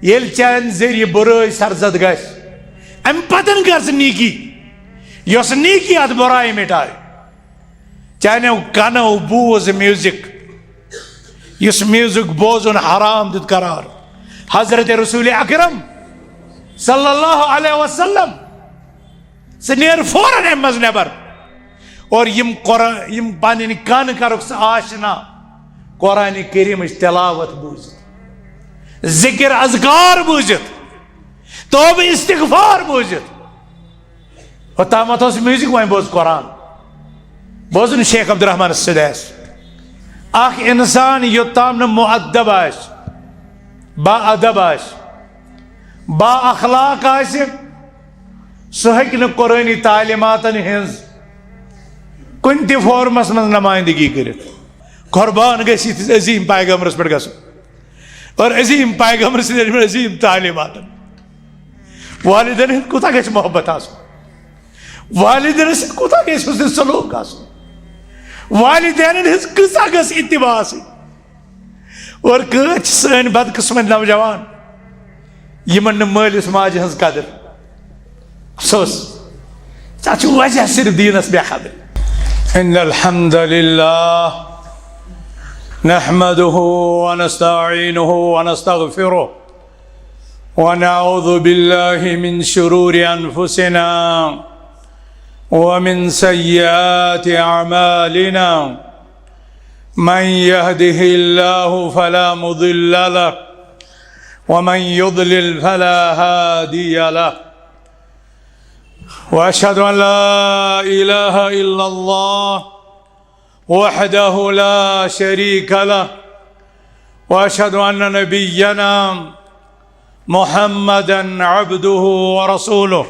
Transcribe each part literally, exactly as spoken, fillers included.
ییٚلہِ چانہِ ذٔریعہٕ بُرٲے سرزد گژھِ، اَمہِ پتن کر ژٕ نیٖکی، یۄس نیٖکی اتھ بُرایہِ مٹایہِ۔ چانیو کنو بوز میوزک، یُس میوزک بوزُن حرام دیُت قرار حضرت رسول اکرم صلی اللہ علیہ وسلم۔ ژٕ نیر فوراً امہِ منٛز نٮ۪بر۔ اور یِم قرآن، یِم پنٕنۍ کن کرُکھ ژٕ آشنا قرآن کریمٕچ تلاوت بوٗزِتھ، ذکر اذکار بوٗزِتھ، توبہٕ استغفار بوٗزِتھ۔ اوٚتامَتھ اوس میوزک، وۄنۍ بوز قرآن۔ بوزُن شیخ عبدالرحمن سیدیس۔ اکھ انسان یوٚتام نہٕ مؤدب آسہِ، با ادب آسہِ، با اخلاق آسہِ، سُہ ہیٚکہِ نہٕ قرآنی تعلیماتن ہٕنٛز کُنہِ تہِ فورمس منٛز نمائندگی کٔرِتھ۔ قربان گژھِ یِتھِس عظیٖم پیغمبرس پٮ۪ٹھ گژھُن اور عظیٖم پیغمبر سٕنٛدٮ۪ن عظیٖم تعلیماتن۔ والدین ہُنٛد کوٗتاہ گژھِ محبت آسُن، والدین سۭتۍ کوٗتاہ گژھِ حسن سلوک آسُن، والدینن ہٕنٛز کۭژاہ گژھِ اتباع آسٕنۍ۔ اور کۭتۍ چھِ سٲنۍ بدقسمت نوجوان، یِمن نہٕ مٲلِس ماجہِ ہٕنٛز قدر۔ افسوس، ژےٚ چھُ وجہ صرف دیٖنس بے خبر۔ إن الحمد لله نحمده ونستعينه ونستغفره ونعوذ بالله من شرور أنفسنا ومن سيئات أعمالنا. من يهده الله فلا مضل له ومن يضلل فلا هادي له. وأشهد أن لا إله إلا الله وحده لا شريك له. وأشهد أن نبينا محمدا عبده ورسوله.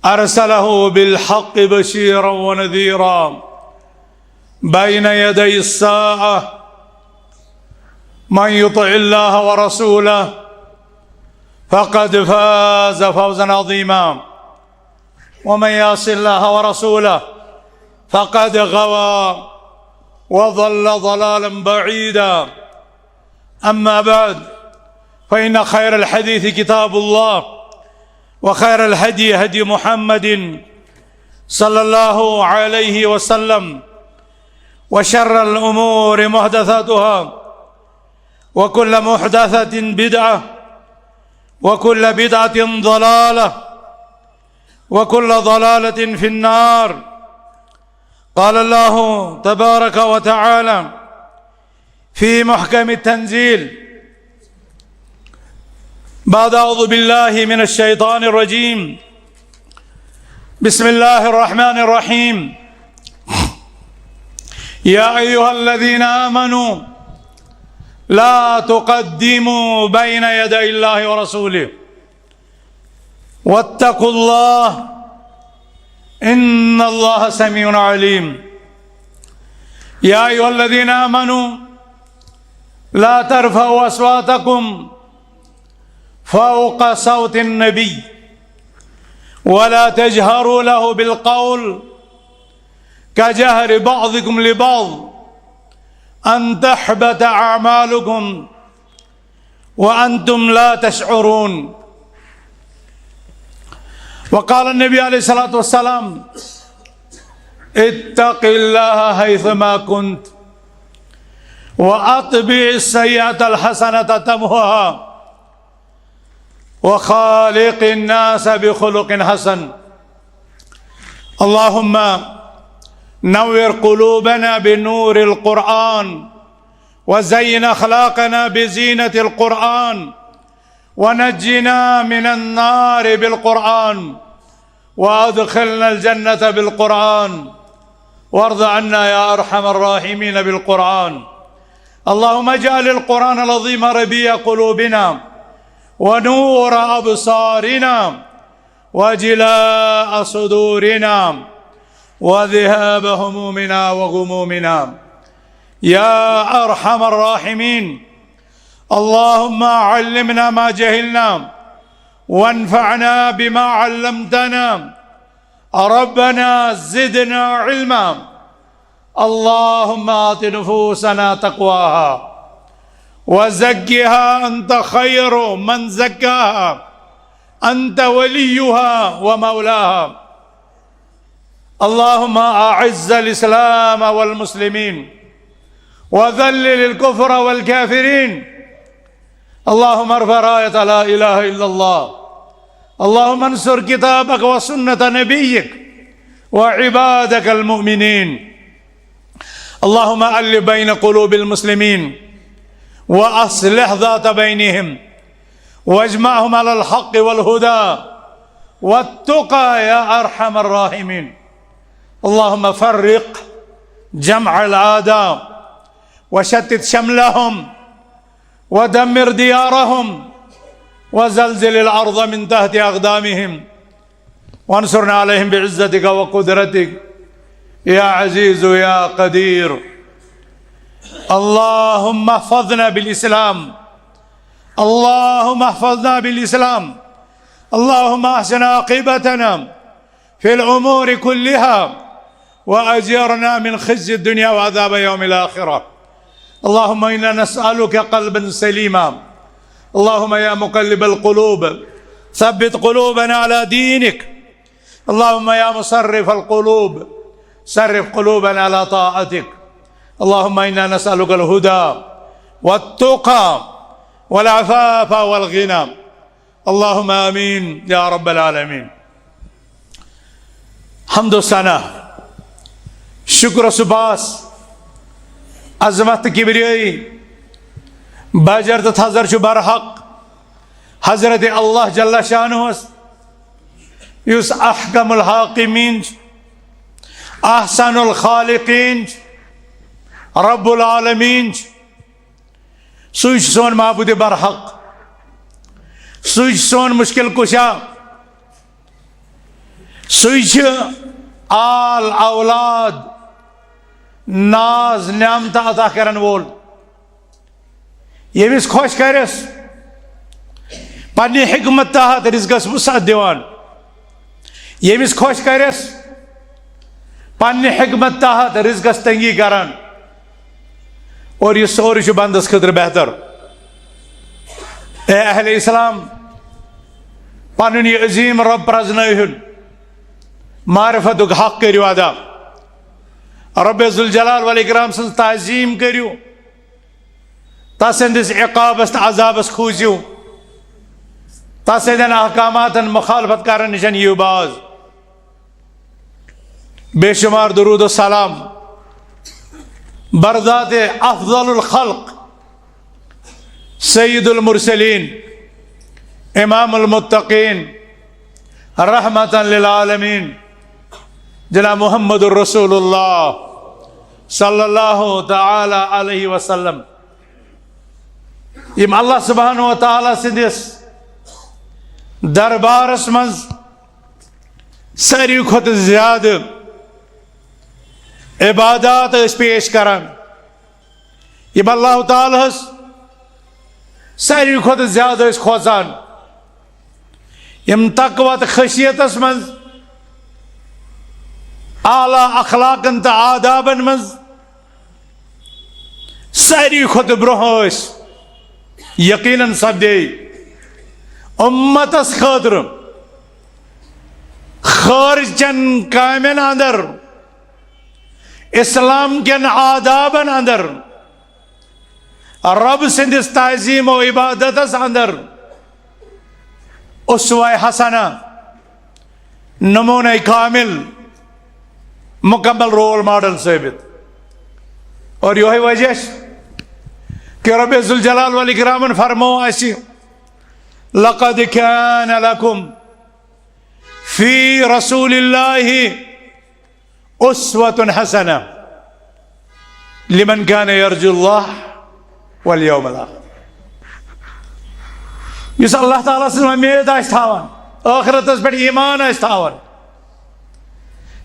أرسله بالحق بشيرا ونذيرا بين يدي الساعة. من يطع الله ورسوله فقد فاز فوزا عظيما. ومن يعص الله ورسوله فقد غوى وضل ضلالا بعيدا. أما بعد، فإن خير الحديث كتاب الله، وخير الهدي هدي محمد صلى الله عليه وسلم، وشر الأمور محدثاتها، وكل محدثة بدعة، وكل بدعة ضلالة، وكل ضلالة في النار. قال الله تبارك وتعالى في محكم التنزيل بعد أعوذ بالله من الشيطان الرجيم. بسم الله الرحمن الرحيم. يا أيها الذين آمنوا لا تقدموا بين يدي الله ورسوله واتقوا الله إن الله سميع عليم. يا أيها الذين آمنوا لا ترفعوا أصواتكم فوق صوت النبي ولا تجهروا له بالقول كجهر بعضكم لبعض أن تحبط أعمالكم وأنتم لا تشعرون. وقال النبي عليه الصلاة والسلام: اتق الله حيثما كنت وأتبع السيئة الحسنة تمحها وخالق الناس بخلق حسن. اللهم نور قلوبنا بنور القرآن، وزين أخلاقنا بزينة القرآن، ونجنا من النار بالقرآن، وأدخلنا الجنة بالقرآن، وارض عنا يا أرحم الراحمين بالقرآن. اللهم اجعل القرآن العظيم ربيع قلوبنا ونور أبصارنا وجلاء صدورنا وذهاب همومنا وغمومنا يا أرحم الراحمين. اللهم علمنا ما جهلنا وانفعنا بما علمتنا. ربنا زدنا علما. اللهم آت نفوسنا تقواها وزكها أنت خير من زكاها، أنت وليها ومولاها. اللهم أعز الإسلام والمسلمين، وذلل الكفر والكافرين. اللهم ارفع راية لا إله إلا الله. اللهم انصر كتابك وسنة نبيك وعبادك المؤمنين. اللهم ألف بين قلوب المسلمين وأصلح ذات بينهم واجمعهم على الحق والهدى والتقى يا أرحم الراحمين. اللهم فرق جمع الأعداء وشتت شملهم ودمر ديارهم وزلزل الأرض من تحت أقدامهم وانصرنا عليهم بعزتك وقدرتك يا عزيز يا قدير. اللهم احفظنا بالإسلام. اللهم احفظنا بالإسلام. اللهم أحسن عاقبتنا في الأمور كلها وأجرنا من خزي الدنيا وعذاب يوم الآخرة. اللهم إنا نسألك قلبا سليما. اللهم يا مقلب القلوب ثبت قلوبنا على دينك. اللهم يا مصرف القلوب صرف قلوبنا على طاعتك. اللهم إنا نسألك الهدى والتقى والعفاف والغنى. اللهم آمين يا رب العالمين. حمد و ثنا، شکر و سپاس، عظمت تہٕ کبریٲیی، بجر تہٕ تھزر چھُ برحق حضرت اللہ جل شانہس، یُس احکم الحاکمین چھُ، احسن الخالقین چھُ، رب العالمین چھُ۔ سُے چھُ سون معبود برحق، سُے چھُ سون مشکل کشا، سُے چھُ آل اولاد ناز نعمت عطا کرن وول۔ ییٚمِس خۄش کرٮ۪س پننہِ حکمت تحت رزقس وسعت دِوان، ییٚمِس خۄش کرٮ۪س پننہِ حکمت تحت رزقس تنگی کران، اور یہِ سورُے چھُ بندس خٲطرٕ بہتر۔ اے اہل اسلام، پنُن یہِ عظیم رب پرزنٲوِہُن، معرفتُک حق کٔرِو ادا، رب ذوالجلال والاکرام سٕنٛز تعظیم کٔرِو، تس سٕنٛدِس عقابس تہٕ عذابس کھوٗژِو، تس سٕنٛدٮ۪ن احکاماتن مخالفت کرن نِش یِیِو باز۔ بے شمار درود و سلام بر ذات افضل الخلق سید المرسلین امام المتقین رحمتا للعالمین جناب محمد رسول اللہ صلی اللہ تعالی علیہ وسلم، یِم اللہ سبحانہ و تعالی سٕنٛدِس دربارس منٛز ساروی کھۄتہٕ زیادٕ عبادات ٲسۍ پیش کران، یِم اللہ تعالیٰ ہس ساروی کھۄتہٕ زیادٕ ٲسۍ کھوژان، یِم تقوی تہٕ خشیتس منٛز، اعلیٰ اخلاقن تہٕ آدابن منٛز ساروی کھۄتہٕ برونٛہہ ٲسۍ، یقیناً سپدے امتس خٲطرٕ خارج چٮ۪ن کامٮ۪ن اندر، اسلام کٮ۪ن آدابن اندر، رب سٕنٛدِس تعظیم و عبادتس اندر اسوہ حسنہ، نمونہ کامل، مکمل رول ماڈل ثٲبت۔ اور یہے وجہ چھُ کہ رب ذوالجلال والاکرامن فرمو اسہِ، لقد كان لكم في رسول الله أسوة حسنة لمن كان يرجو الله واليوم الآخر۔ یُس اللہ تعالیٰ سٕنٛز وۄمید آسہِ تھاوان، ٲخرتس پٮ۪ٹھ ایمان آسہِ تھاوان،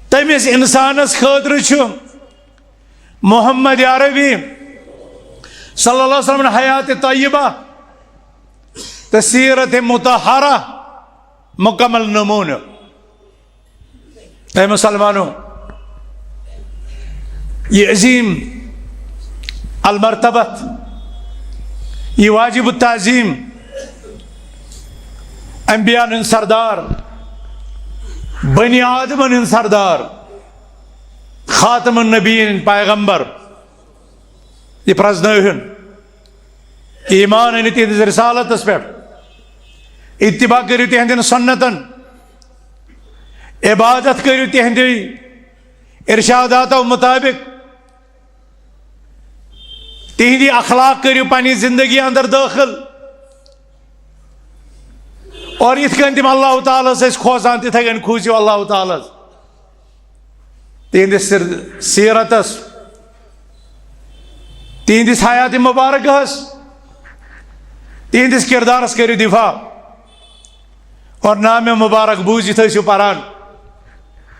تٔمِس انسانس خٲطرٕ چھُ محمد عربی صلی اللہ علیہ وسلم حیات طیبہ تہٕ سیرت مطہرہ مکمل نمونہ۔ اے مسلمانو، یہ عظیم المرتبت یہ واجب التعظیم، انبیاء ہند سردار، بنی آدمن ہند سردار، خاتم النبیین، پیغمبر، یہ پرزنٲوِن، ایمان أنِو تِہنٛدِس رسالتس پٮ۪ٹھ، اتباع کٔرِو تِہنٛدٮ۪ن سنتن، عبادت کٔرِو تِہنٛدِ ارشاداتو مطابق، تِہنٛدِ اخلاق کٔرِو پننہِ زندگی اندر دٲخل۔ اور یِتھ کٔنۍ تِم اللہ تعالیٰ ہس ٲسۍ کھوژان، تِتھے کٔنۍ کھوٗژِو اللہ تعالیٰ ہس۔ تِہنٛدِس سیر-، سیرتس، تِہنٛدِس حیات مبارکس، تِہنٛدِس کردارس کٔرِو دفاع۔ اور نام مبارک بوٗزِتھ ٲسِو پران،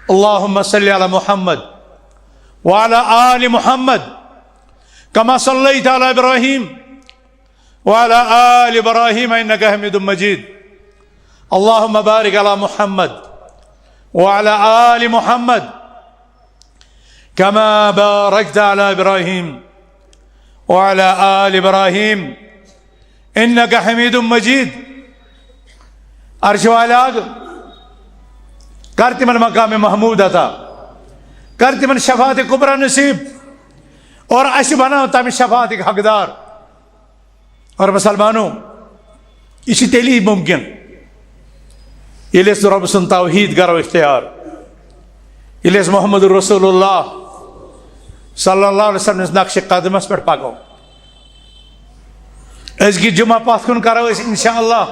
اللهم صل على محمد وعلى آل محمد كما صليت على إبراهيم وعلى آل إبراهيم إنك حميد مجيد. اللهم بارك على محمد وعلى آل محمد كما باركت على إبراهيم وعلى آل إبراهيم إنك حميد مجيد. عرش والا، کر تِمن مقام محمود عطا، کر تِمن شفاعت کبریٰ نصیب، اور اسہِ بناو تمہِ شفاعتٕکۍ حقدار۔ اور مسلمانو، یہ چھ تیلی ممکن، ییٚلہِ أسۍ رۄب سُنٛد توحید کرو اختیار، ییٚلہِ أسۍ محمد رسول اللہ صلی اللہ علیہ وسلم نِس نقش قدمس پٮ۪ٹھ پکو۔ أزکہِ جمعہ پتھ کُن کرو أسۍ انشاءاللہ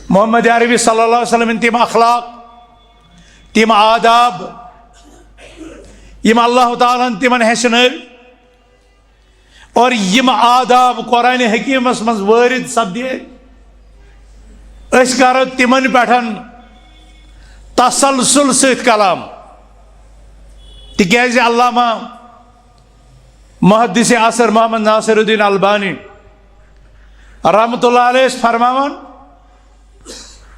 محمد عربی صلی اللہ علیہ وسلم ہٕنٛدۍ تِم اخلاق، تِم آداب، یِم اللہ تعالیٰ ہن تِمن ہیٚچھنٲوۍ۔ اور یِم آداب قرآن حکیمس منٛز وٲرد سپدے، أسۍ کرو تِمن پٮ۪ٹھ تسلسل سۭتۍ کلام، تِکیازِ علامہ محدث عصر محمد ناصر الدین البانی رحمۃ اللہ علیہ ٲسۍ فرماوان،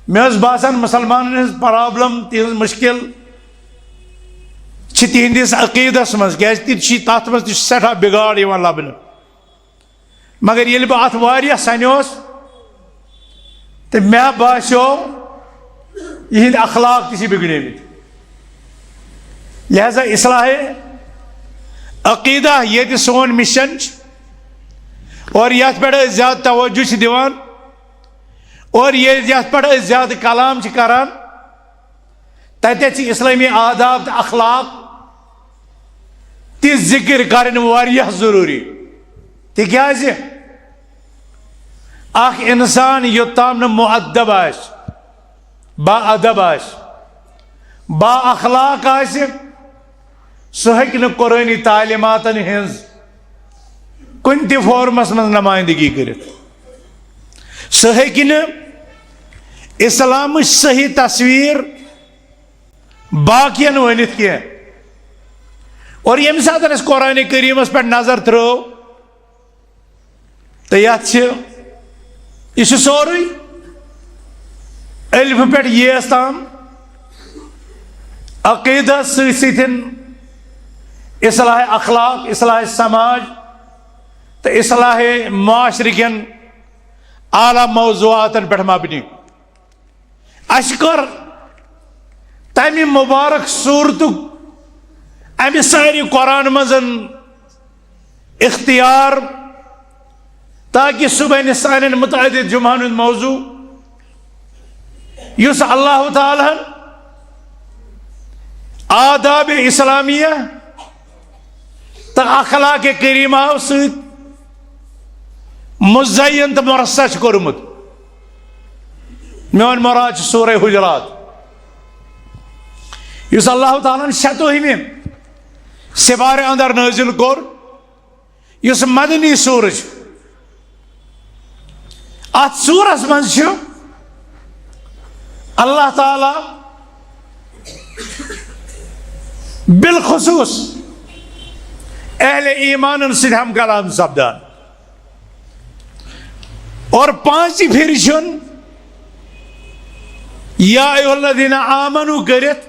مےٚ ٲس باسان مسلمانن ہٕنٛز پرابلم، تِہنٛز مشکل چھِ تِہنٛدِس عقیدس منٛز، کیازِ تہِ چھِ تتھ منٛز تہِ چھُ سٮ۪ٹھاہ بگاڑ یِوان لبنہٕ۔ مگر ییٚلہِ بہٕ اتھ واریاہ سنیوس تہٕ مےٚ باسیو یِہنٛدۍ اخلاق تہِ چھِ بگڑیمٕتۍ۔ لہذا اصلاح عقیدہ ییٚتہِ سون مشن چھُ اور یتھ پٮ۪ٹھ أسۍ زیادٕ توجہ چھِ دِوان، اور ییٚلہِ یتھ پٮ۪ٹھ أسۍ زیادٕ کلام چھِ کران، تتٮ۪تھ چھِ اسلٲمی آداب تہٕ اخلاق تہِ ذکر کرٕنۍ واریاہ ضروٗری۔ تِکیازِ اکھ انسان یوٚتام نہٕ مؤدب آسہِ، با ادب آسہِ، با اخلاق آسہِ، سُہ ہیٚکہِ نہٕ قرآنی تعلیماتن ہٕنٛز کُنہِ تہِ فورمس منٛز نمائندگی کٔرِتھ۔ سُہ ہیٚکہِ نہٕ اسلامٕچ صحیح تصویر باقین ؤنِتھ کینٛہہ۔ اور ییٚمہِ ساتہٕ أسۍ قرآن کریمس پٮ۪ٹھ نظر ترٲو، تہٕ یتھ چھِ، یہِ چھُ سورُے الف پٮ۪ٹھ ییس تام عقیدس سۭتۍ سۭتۍ اصلاح اخلاق، اصلاح سماج تہٕ اصلاح معاشرٕ کٮ۪ن اعلیٰ موضوعاتن پٮ۪ٹھ مبنی۔ اسہِ کٔر تمہِ مبارک سورتُک امہِ سارِ قرآن منٛز اختیار، تاکہ سُہ بنہِ سانٮ۪ن متعدد جمعن ہُنٛد موضوع، یُس اللہ تعالیٰ ہن آداب اسلامیہ تہٕ اخلاق کریمہ سۭتۍ مزین تہٕ مرصع چھُ کوٚرمُت۔ میون مراد چھُ سورہ حجرات، یُس اللہ تعالیٰ ہن شتوُہمہِ سپارِ اندر نٲزِل کوٚر، یُس مدنی سورہ چھُ۔ اتھ سورس منٛز چھُ اللہ تعالیٰ بالخصوص اہل ایمانن سۭتۍ ہم کلام سپدان۔ اور پانٛژِ پھِرِ چھُن یا ایھا الذین آمنو کٔرِتھ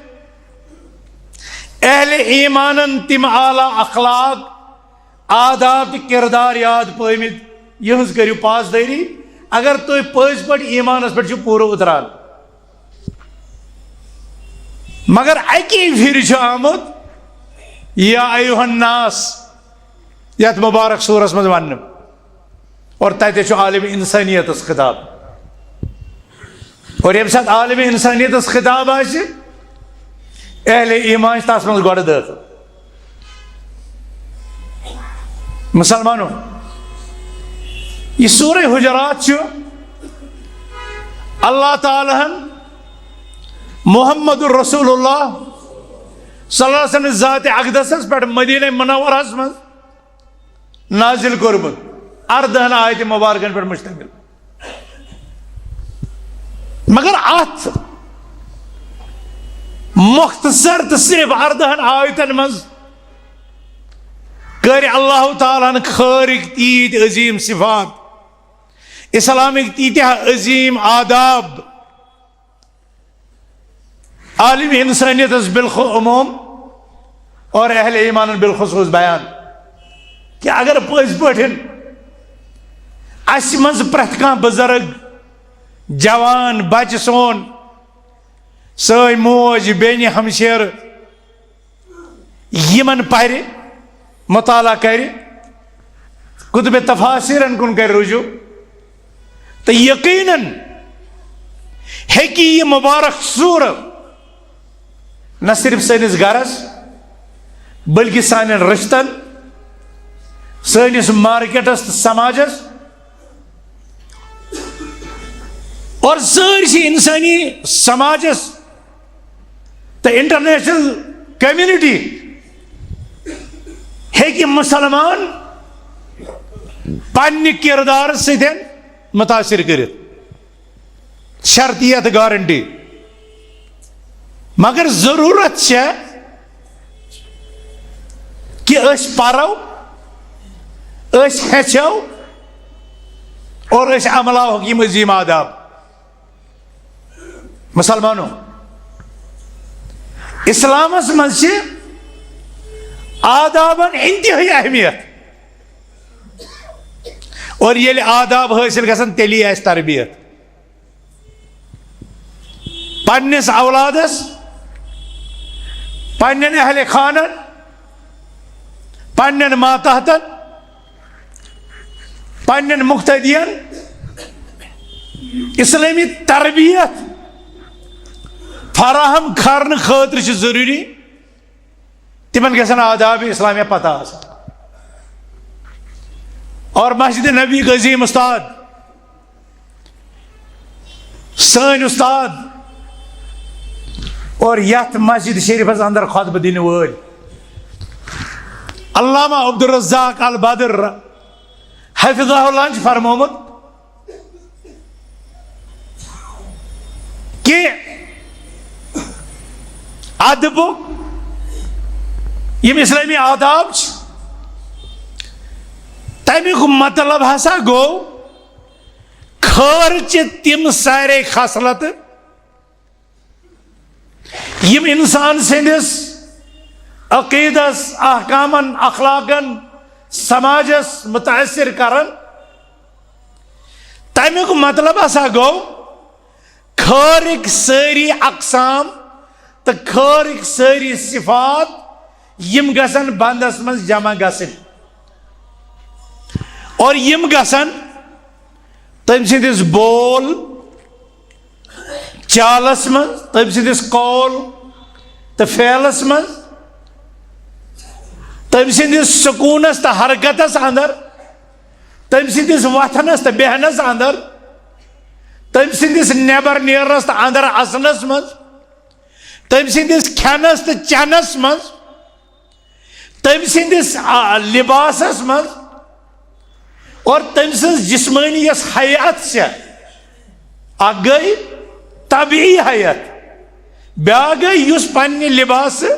اہل ایمانن تِم اعلیٰ اخلاق، آداب تہٕ کردار یاد پٲومٕتۍ، یِہٕنٛز کٔرِو پاسدٲری، اگر تُہۍ پٔزۍ پٲٹھۍ ایٖمانَس پٮ۪ٹھ چھِو پوٗرٕ اُتران۔ مگر اَکی پھِرِ چھُ آمُت یا ایُّہَا الناس یَتھ مُبارک سوٗرَس منٛز وَننہٕ، اور تَتہِ چھُ عالم اِنسٲنیتَس خطاب۔ اور ییٚمہِ ساتہٕ عالم اِنسٲنیتَس خطاب آسہِ، اہل ایٖمان چھِ تَتھ منٛز گۄڈٕ دٲخل۔ مُسلمانو، یہِ سورہ حجرات چھُ اللہ تعالیٰ ہن محمد رسول اللہ صلی اللہ علیہ وسلم ذات اقدسس پٮ۪ٹھ مدینہ منورس منٛز نازل کوٚرمُت، اردہن آیتِ مبارکن پٮ۪ٹھ مشتمل۔ مگر اتھ مختصر تہٕ صرف اردہن آیتن منٛز کٔرۍ اللہ تعالیٰ ہن خٲرٕکۍ تیٖتۍ عظیٖم صفات، اسلامٕکۍ تیٖتیٛاہ عظیٖم آداب، عالم انسانیتس بالعموم اور اہل ایمانن بالخصوص بیان، کہ اگر پٔزۍ پٲٹھۍ اسہِ منٛز پرٛٮ۪تھ کانٛہہ بزرگ، جوان، بچہٕ سون، سٲنۍ موج، بیٚنہِ، ہمشیرٕ، یِمن پرِ، مطالعہ کرِ، کتب تفاسیرن کُن کرِ رجوع، تہٕ یقیناً ہیٚکہِ یہِ مبارک سورہ نہ صرف سٲنِس گرس، بلکہ سانٮ۪ن رشتن، سٲنِس مارکیٹس تہٕ سماجس، اور سٲرسٕے انسٲنی سماجس تہٕ انٹرنیشنل کمیونٹی ہیٚکہِ مسلمان پننہِ کردار سۭتۍ متاثر کٔرِتھ۔ شرطیت گارنٹی۔ مگر ضرورت چھےٚ کہ أسۍ پرو، أسۍ ہیٚچھو اور أسۍ عملاوہوکھ یِم عظیٖم آداب۔ مسلمانو، اسلامس منٛز چھِ آدابن انتہٲئی اہمیت، اور ییٚلہِ آداب حٲصِل گژھن، تیٚلی آسہِ تربیت۔ پننِس اولادس، پننٮ۪ن اہل خانن، پننٮ۪ن ماتحتن، پننٮ۪ن مقتدین اسلٲمی تربیت فراہم کرنہٕ خٲطرٕ چھُ ضروٗری تِمن گژھن آداب اسلامیہ پتہ آسٕنۍ۔ اور مسجد نبی عظیم استاد، سٲنۍ استاد، اور یتھ مسجد شریفس اندر خطبہٕ دِنہٕ وٲلۍ علامہ عبدالرزاق البدر حفظہ اللہ چھُ فرمومُت کہ ادبُک یِم اسلٲمی آداب چھِ، تمیُک مطلب ہسا گوٚو خٲرچہِ تِم سارے خصلتہٕ یِم انسان سٕنٛدِس عقیدس، احکامن، اخلاقن، سماجس متاثر کرن۔ تمیُک مطلب ہسا گوٚو خٲرٕکۍ سٲری اقسام تہٕ خٲرٕکۍ سٲری صفات یِم گژھن بندس منٛز جمع گژھٕنۍ، اور یِم گژھن تٔمۍ سٕنٛدِس بول چالس منٛز، تٔمۍ سٕنٛدِس قول تہٕ فعلس منٛز، تٔمۍ سٕنٛدِس سکوٗنس تہٕ حرکتس اندر، تٔمۍ سٕنٛدِس وۄتھنس تہٕ بیہنس اندر، تٔمۍ سٕنٛدِس نٮ۪بر نیرنس تہٕ اندر اژنس منٛز، تٔمۍ سٕنٛدِس کھٮ۪نس تہٕ چٮ۪نس منٛز، تٔمۍ سٕنٛدِس، آ، لباسس منٛز اور تٔمۍ سٕنٛز جسمٲنی یۄس حیات چھےٚ، اکھ گٔے طبیعی حیات، بیٛاکھ گٔے یُس پننہِ لباسہٕ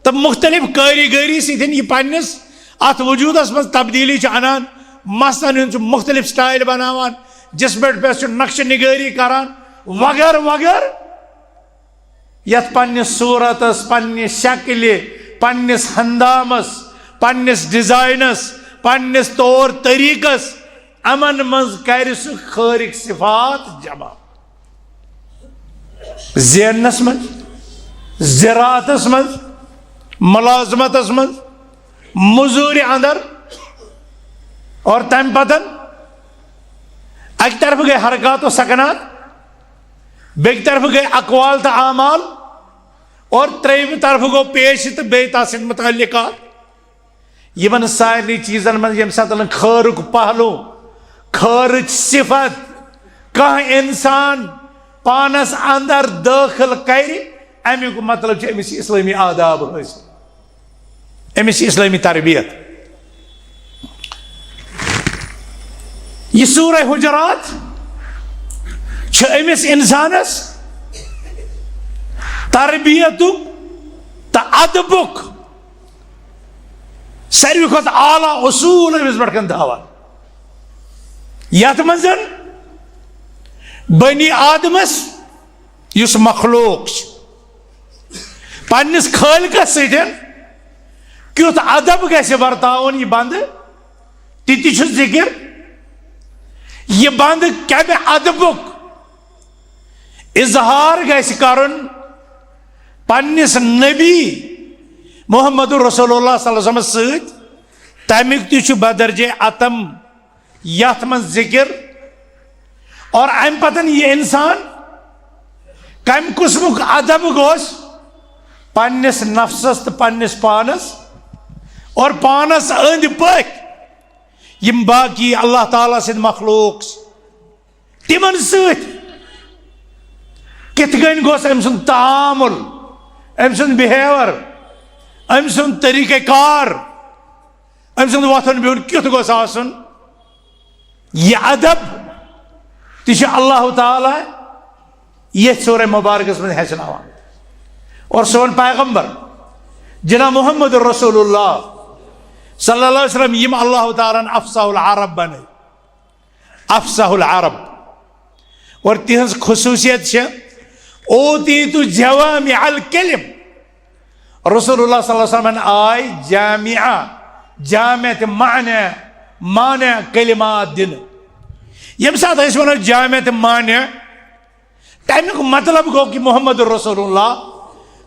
تہٕ مختلف کٲریٖگٔری سۭتۍ یہِ پننِس اتھ وجوٗدس منٛز تبدیٖلی چھُ انان۔ مثلاً ہُنٛد چھُ مختلف سٹایل بناوان، جسمس پٮ۪ٹھ چھُ نقشہٕ نگٲری کران، وغٲرٕ وغٲرٕ۔ یتھ پننِس صورتس، پننہِ شکلہِ، پننِس اندامس، پننِس ڈیزائنس، پننِس طور طریقس، یِمن منٛز کرِ سُہ خٲرٕکۍ صفات جمع۔ زیننس منٛز، زراعتس منٛز، ملازمتس منٛز، مزوٗرِ اندر، اور تمہِ پتن اکہِ طرفہٕ گٔے حرکات و سکنات، بیٚکہِ طرفہٕ گٔے اقوال تہٕ اعمال، اور ترٛیٚیِمہِ طرفہٕ گوٚو پیش تہٕ بیٚیہِ تَس سۭتۍ متعلقات۔ یِمن سارنٕے چیٖزن منٛز ییٚمہِ ساتہٕ نہٕ خٲرُک پہلو، خٲرٕچ صفت کانٛہہ انسان پانس اندر دٲخل کرِ، امیُک مطلب چھُ أمِس چھِ اسلٲمی آداب حٲصِل، أمِس چھِ اسلٲمی تربیت۔ یہِ سورہ حجرات چھِ أمِس انسانس تربیتُک تہٕ ادبُک ساروی کھۄتہٕ اعلیٰ اصوٗل أمِس برٛونٛٹھ کَنہِ تھاوان، یَتھ منٛز بنی آدمس، یُس مخلوق چھُ، پننِس خٲلقس سۭتۍ کیُتھ ادب گژھِ ورتاوُن۔ یہِ بندٕ تہِ تہِ چھُ ذِکِر، یہِ بندٕ کَمہِ ادبُک اظہار گژھِ کرُن پننِس نبی محمد رسول اللہ صلی اللہ علیہ وسلمس سۭتۍ، تمیُک تہِ چھُ بدرجے اتم یتھ منٛز ذکر۔ اور امہِ پتن یہِ انسان کمہِ قسمُک ادب گوٚژھ پننِس نفسس تہٕ پننِس پانس اور پانس أنٛدۍ پٔکۍ یِم باقی اللہ تعالیٰ سٕنٛدۍ مخلوق چھِ، تِمن سۭتۍ کِتھ کٔنۍ گوٚژھ أمۍ سُنٛد تعامل، أمۍ سُنٛد بِہیور، أمۍ سُنٛد طریٖقہ کار، أمۍ سُنٛد وۄتھُن بِہُن کیُتھ گوٚژھ آسُن؟ یہِ ادب تہِ چھُ اللہ تعالیٰ یتھ سورہ مبارکس منٛز ہیٚچھناوان۔ اور سون پیغمبر جناب محمد رسول اللہ صلی اللہ علیہ وسلم، یِم اللہ تعالیٰ ہن افصح العرب بنٲے، افصح العرب۔ اور تہنٛز خصوٗصیت چھِ، اوتیت جوامع الکلم۔ رسول اللہ صلی اللہ علیہ وسلمن آے جامعہ، جامع تہٕ معنی، معنی کلمات دِنہٕ۔ ییٚمہِ ساتہٕ أسۍ ونو جامع تہٕ معنی، تمیُک مطلب گوٚو کہِ محمد رسول اللہ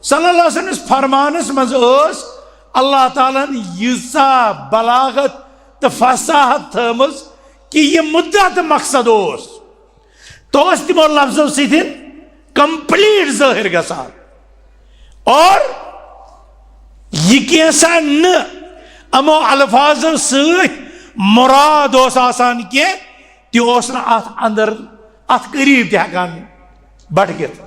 صلی اللہ علیہ وسلم فرمانس منٛز ٲس اللہ تعالیٰ ہن ییٖژاہ بلاغت تہٕ فصاحت تھٲومٕژ کہِ یہِ مُدعا تہٕ مقصد اوس، تو اوس تِمو لفظو سۭتۍ complete ظٲہِر گژھان۔ اور یہِ کینٛژھا نہٕ یِمو الفاظو سۭتۍ مراد اوس آسان کینٛہہ، تہِ اوس نہٕ اتھ اندر، اتھ قریب تہِ ہٮ۪کان بٹکِتھ۔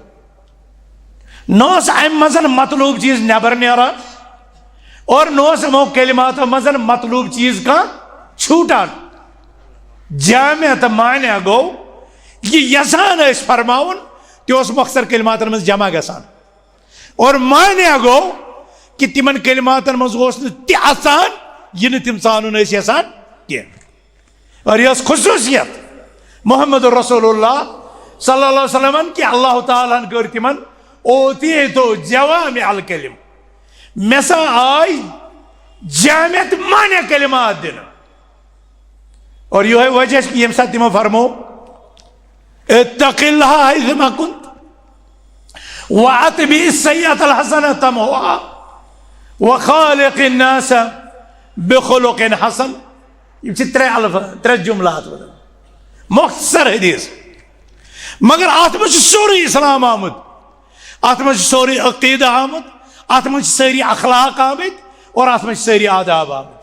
نہ اوس امہِ منٛز مطلوب چیٖز نٮ۪بر نیران، اور نہ اوس یِمو کلماتو منٛز مطلوب چیٖز کانٛہہ چھوٗٹان۔ جامع تہٕ معنی گوٚو، یہِ یژھان ٲسۍ فرماوُن، تہِ اوس مۄخصر کلماتن منٛز جمع گژھان۔ اور معنی گوٚو کہِ تِمن کلماتن منٛز اوس نہٕ تہِ اژان، یہِ نہٕ تِم ژانُن ٲسۍ یژھان کینٛہہ۔ اور یہِ ٲس خصوٗصیت محمد رسول اللہ صلی اللہ علیہ وسلمن کہِ اللہ تعالیٰ ہن کٔر تِمن اوتیت جوامع الکلم۔ مےٚ سا آے جامع تہٕ معنی کلمات دِنہٕ۔ اور یِہوٚے وجہ چھُ کہِ ییٚمہِ ساتہٕ تِمو فرموو، اتق اللہ حیثما کنت واتبع السیئۃ الحسنۃ تمحها وخالق الناس بخلق حسن۔ یِم چھِ ترٛےٚ الفاظ، ترٛےٚ جملہٕ اتھ منٛز۔ مختصر حدیث، مگر اتھ منٛز چھُ سورُے اسلام آمُت، اتھ منٛز چھُ سورُے عقیدٕ آمُت، اتھ منٛز چھِ سٲری اخلاق آمٕتۍ، اور اتھ منٛز چھِ سٲری آداب آمٕتۍ۔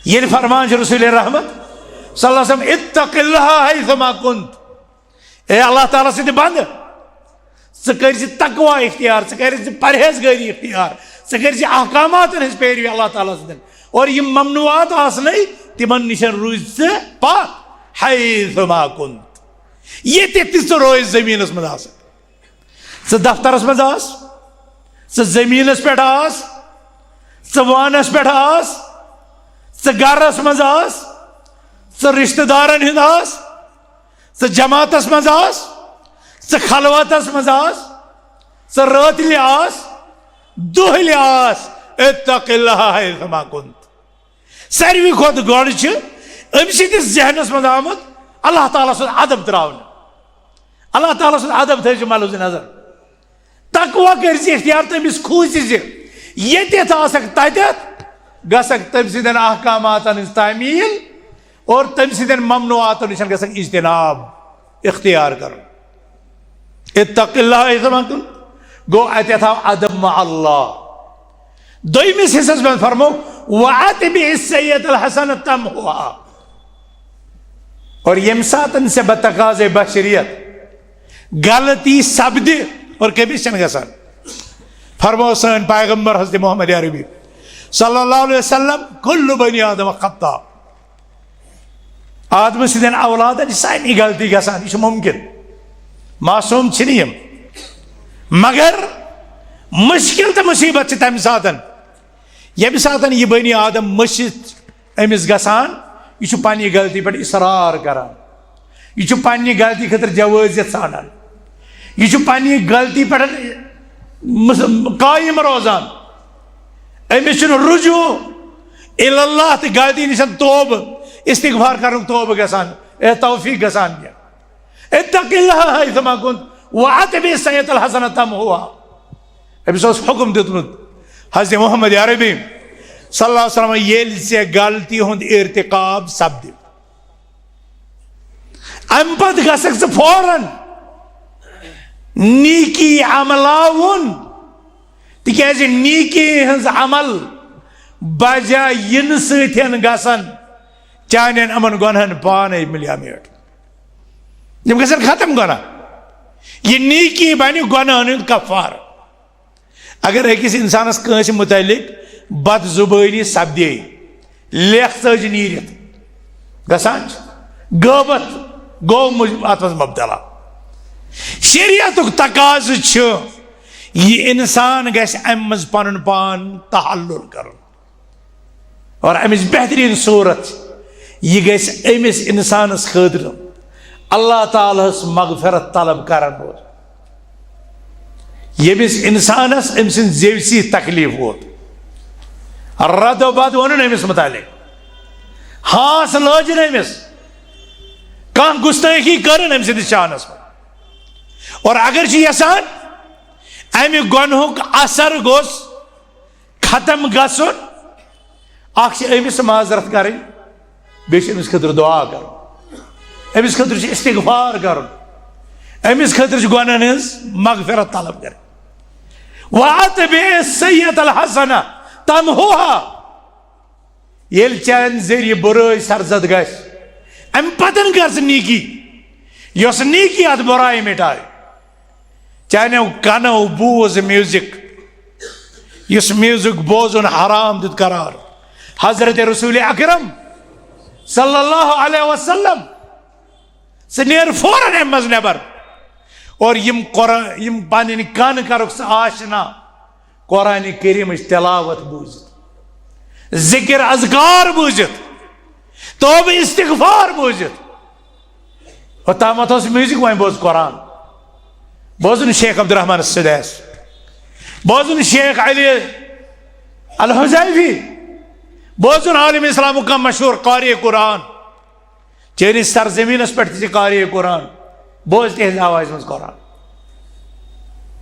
ییٚلہِ فرمان چھُ رسول رحمت صلی اللہ علیہ وسلم، اتق اللہ حیثما کنت، اے اللہ تعالیٰ سٕنٛدِ بندٕ، ژٕ کٔرۍ زِ تقوی اختیار، ژٕ کٔرۍ زِ پرہیزگٲری اختیار، ژٕ کٔرۍ زِ احکاماتن ہٕنٛز پیروی اللہ تعالیٰ سٕنٛدٮ۪ن، اور یِم ممنوعات آسنَے، تِمن نِش روٗزۍ ژٕ پتھ۔ حیثما کنت، ییٚتہِ تہِ ژٕ روزِ زٔمیٖنس منٛز آسکھ، ژٕ دفترس منٛز آس، ژٕ زٔمیٖنس پٮ۪ٹھ آس، ژٕ وانس پٮ۪ٹھ آس، ژٕ گرس منٛز آس، ژٕ رشتہٕ دارن ہُنٛد آس، ژٕ جماعتس منٛز آس، ژٕ خلوتس منٛز آس، ژٕ رٲتلہِ آس، دۄہلہِ آس، اتق اللہ حیثما کنت۔ ساروی کھۄتہٕ گۄڈٕ چھُ أمۍ سٕنٛدِس ذہنس منٛز آمُت اللہ تعالیٰ سُنٛد ادب ترٛاونہٕ۔ اللہ تعالیٰ سُنٛد ادب تھٲیِو ملحوظ نظر۔ تقوی کٔرۍ زِ اختیار، تٔمِس کھوٗژِ زِ ییٚتٮ۪تھ آسکھ تتٮ۪تھ گژھکھ تٔمۍ سٕنٛدٮ۪ن احکاماتن ہٕنٛز تعمیل اور تٔمۍ سٕنٛدٮ۪ن ممنوعاتن نِش گژھکھ اجتناب اختیار کرُن۔ اتق اللہ حیثما کنت۔ گوٚو، اتٮ۪تھ آو ادب مع اللہ۔ دوٚیمِس حصس منٛز فرمو، وَأَتْبِعِ السَّيِّئَةَ الْحَسَنَةَ تَمْحُهَا۔ اور ییٚمہِ ساتن ژےٚ بتقاضے بشریت غلطی سپدِ، اور کٔمِس چھنہٕ گژھان؟ فرمو سٲنۍ پیغمبر حضرت محمد عربی صلی اللہ علیہ وسلم، کل بنی آدم خطا۔ آدمہٕ سٕنٛدٮ۪ن اولادن چھِ سارنٕے غلطی گژھان، یہِ چھُ مُمکِن، معصوٗم چھِنہٕ یِم۔ مگر مُشکِل تہٕ مُصیٖبت چھِ تَمہِ ساتن، ییٚمہِ ساتن یہِ بنی آدم مٔشِتھ أمِس گژھان، یہِ چھُ پننہِ غلطی پٮ۪ٹھ اصرار کران، یہِ چھُ پننہِ غلطی خٲطرٕ جوٲزیت ژھانڈان، یہِ چھُ پننہِ غلطی پٮ۪ٹھ مس-، قٲیِم روزان۔ أمِس چھُنہٕ رجوع الی اللہ تہٕ غلطی نِش توبہٕ، استغفار کرنُک توبہٕ گژھان، اے توفیق گژھان کینٛہہ۔ اتق اللہ حیثما کنت واتبع السیئۃ الحسنۃ تمحوها۔ أمِس اوس حکم دیُتمُت حضرت محمد عربی صلی اللہ علیہ وسلم، ییٚلہِ ژےٚ غلطی ہُنٛد ارتکاب سپدِ، اَمہِ پتہٕ گژھکھ ژٕ فوراً نیکی عملاوُن، تِکیازِ نیکی ہٕنٛز عمل بجا یِنہٕ سۭتۍ گژھن چانٮ۪ن یِمن گۄنہن پانے ملیا میٹ۔ یِم گژھن ختم گۄناہ۔ یہِ نیکی بنہِ گۄنہن ہُنٛد کفارٕ۔ اگر أکِس انسانس کٲنٛسہِ متعلق بد زبٲنی سپدے، لیکھ ژٔج نیٖرِتھ گژھان چھِ، غٲبت گوٚو مُج-، اتھ منٛز مبتلا۔ شریعتُک تقاضہٕ چھُ، یہِ انسان گژھِ امہِ منٛز پنُن پان تحلل کرُن۔ اور امِچ بہترین صورت چھِ، یہِ گژھِ أمِس انسانس خٲطرٕ اللہ تعالیٰ ہس مغفرت طلب کرن وول۔ ییٚمِس انسانس أمۍ سٕنٛدِ زیوِ سۭتۍ تکلیف ووت، رد و بد ووٚنُن أمِس متعلق، ہانٛس لٲجِن أمِس، کانٛہہ گُستٲخی کٔرٕن أمۍ سٕنٛدِس شانس منٛز۔ اور اگر چھُ یژھان امہِ گۄنہُک اثر گوٚژھ ختم گژھُن، اکھ چھِ أمِس معذرت کرٕنۍ، بیٚیہِ چھِ أمِس خٲطرٕ دعا کرُن، أمِس خٲطرٕ چھِ استغفار کرُن، أمِس خٲطرٕ چھِ گۄنہن ہٕنٛز مغفرت طلب کرٕنۍ۔ وَأَتْبِعِ السَّيِّئَةَ الْحَسَنَةَ تَمْحُوهَا۔ ییٚلہِ چانہِ ذٔریعہٕ بُرٲے سرزد گژھِ، امہِ پتن کر ژٕ نیکی، یۄس نیکی اتھ بُرایہِ مٹایہِ۔ چانیو کنو بوز میوزک، یُس میوزک بوزُن حرام دیُت قرار حضرت رسول اکرم صلی اللہ علیہ وسلم۔ ژٕ نیر فوراً امہِ منٛز نٮ۪بر۔ اور یِم قرآن، یِم پنٕنۍ کن کرُکھ ژٕ آشنا قرآن کریمٕچ تلاوت بوٗزِتھ، ذکر اذکار بوٗزِتھ، توبہٕ استغفار بوٗزِتھ۔ اوٚتامَتھ اوس میوزک، وۄنۍ بوز قرآن۔ بوزُن شیخ عبدالرحمان سدیس، بوزُن شیخ علی الحذیفی، بوزُن عالم اسلامُک کانٛہہ مشہوٗر قاری قرآن۔ چٲنِس سرزمینس پٮ۪ٹھ تہِ چھِ قاری قرآن، بوز تِہنٛزِ آوازِ منٛز قرآن۔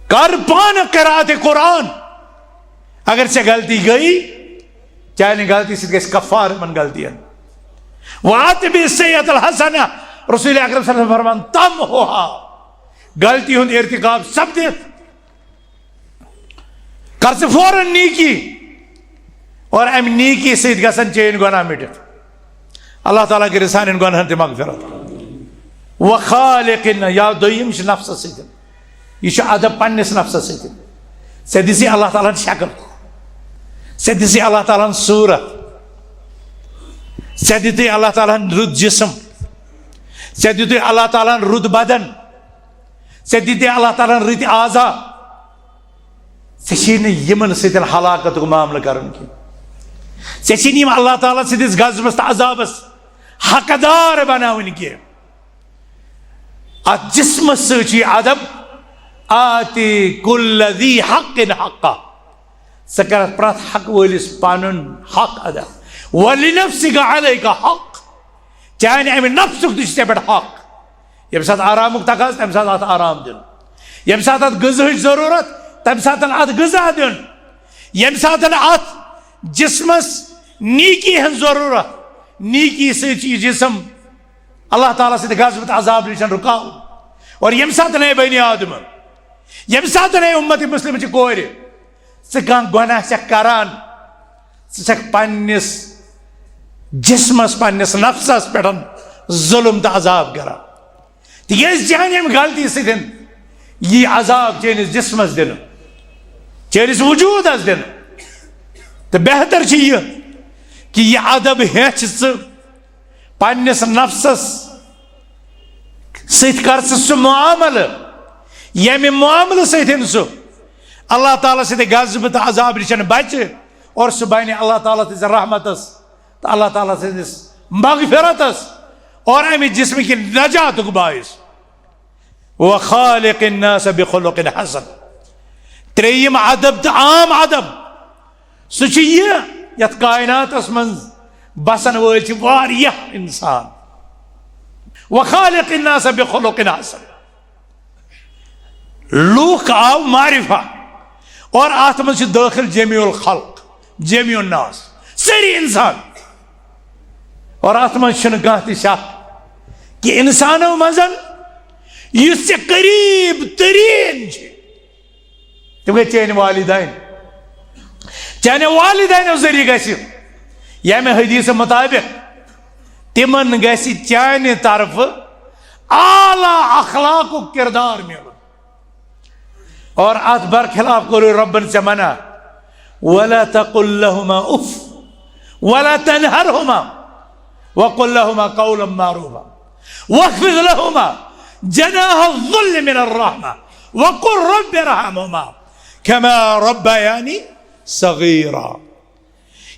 کر پانہٕ قرات قرآن۔ اگر ژےٚ غلطی گٔیی، چانہِ غلطی سۭتۍ گژھِ کفار یِمن غلطین۔ وَأَتْبِعِ السَّيِّئَةَ الْحَسَنَةَ، رسول اکرم صلی اللہ علیہ وسلم فرمان، تَمْحُهَا، غلطی ہُنٛد ارتکاب سپدِتھ، کر ژٕ فوراً نیکی، اور امہِ نیکی سۭتۍ گژھن چٲنۍ گۄناہ مٹِتھ۔ اللہ تعالیٰ کٔرِنۍ سانٮ۪ن گۄناہن تہِ مغفرت۔ وَخَالِقِ النَّ، یا دوٚیِم چھِ نفسس سۭتۍ۔ یہِ چھُ ادب پننِس نفسس سۭتۍ۔ ژےٚ دِژٕے اللہ تعالیٰ ہن شکل، ژےٚ دِژٕے اللہ تعالیٰ ہن صوٗرت، ژےٚ دِتُے اللہ تعالیٰ ہن رُت جسم، ژےٚ دِتُے اللہ تعالیٰ ہن رُت بدن، ژےٚ دِتُے اللہ تعالیٰ ہن رٕتۍ اعضا۔ ژےٚ چھے نہٕ یِمن سۭتۍ ہلاکتُک معاملہٕ کرُن کینٛہہ۔ ژےٚ چھے نہٕ یِم اللہ تعالیٰ سٕنٛدِس غضبس تہٕ عذابس حقدار بناوٕنۍ کینٛہہ۔ اتھ جسمس سۭتۍ چھُے ادب، آتِ کُلَّ ذی حق حقہ۔ ژٕ کرکھ پرٛٮ۪تھ حق وٲلِس پنُن حق ادا۔ وَلِنَفْسِکَ عَلَیکَ حق۔ چانہِ امہِ نفسُک تہِ چھُ ژےٚ پٮ۪ٹھ حق۔ ییٚمہِ ساتہٕ آرامُک تقاضہٕ، تمہِ ساتہٕ اتھ آرام دیُن۔ ییٚمہِ ساتہٕ اتھ غذاہٕچ ضروٗرت، تمہِ ساتہٕ اتھ غذا دیُن۔ ییٚمہِ ساتہٕ اتھ جسمس نیکی ہٕنٛز ضروٗرت، نیکی سۭتۍ چھُ یہِ جسم اللہ تعالیٰ سٕنٛدِ غضبہٕ تہٕ عذاب نِش رُکاوُن۔ اور ییٚمہِ ساتہٕ اے بنی آدم، ییٚمہِ ساتہٕ اے امت مسلم چہِ کورِ، ژٕ کانٛہہ گۄناہ چھکھ کران، ژٕ چھکھ پننِس جسمس، پننِس نفسس پٮ۪ٹھ ظلم تہٕ عذاب کران۔ تِکیازِ چانہِ امہِ غلطی سۭتۍ یی عذاب چٲنِس جسمس دِنہٕ، چٲنِس وجودس دِنہٕ۔ تہٕ بہتر چھُ یہِ کہِ یہِ ادب ہیٚچھ ژٕ پننِس نفسس سۭتۍ، کر ژٕ سُہ معاملہٕ، ییٚمہِ معاملہٕ سۭتۍ سُہ اللہ تعالیٰ سٕنٛدِ غضبہٕ تہٕ عذاب نِش بچہِ اور سُہ بنہِ اللہ تعالیٰ سٕنٛزِ رحمتس تہٕ اللہ تعالیٰ سٕنٛدِس مغفرتس اور امہِ جسمہٕ کہِ نجاتُک باعث۔ وخالق الناس بخلق حسن۔ ترٛیٚیِم ادب تہٕ عام ادب، سُہ چھُ یہِ، یتھ کائناتس منٛز بسن وٲلۍ چھِ واریاہ انسان۔ وخالق الناس بخلق حسن۔ لوٗکھ آو معرفہ اور اتھ منٛز چھِ دٲخل جمیع الخلق، جمیع الناس، سٲری انسان۔ اور اتھ منٛز چھُنہٕ کانٛہہ تہِ شک کہِ انسانو منٛز یُس ژےٚ قریب ترین چھُ، تِم گٔے چٲنۍ والدین۔ چانہِ والدینو ذٔریعہٕ گژھِ، ییٚمہِ حدیث مطابق، تِمن گژھِ چانہِ طرفہٕ اعلیٰ اخلاقُک کردار میلُن۔ اور اتھ برخلاف کوٚرُے رۄبن ژےٚ منع، ولا تقل لهما اف ولا تنهرهما وقل لهما قولا معروفا واخفض لهما جناح الذل من الرحمة وقل رب ارحمهما كما ربياني صغيرا۔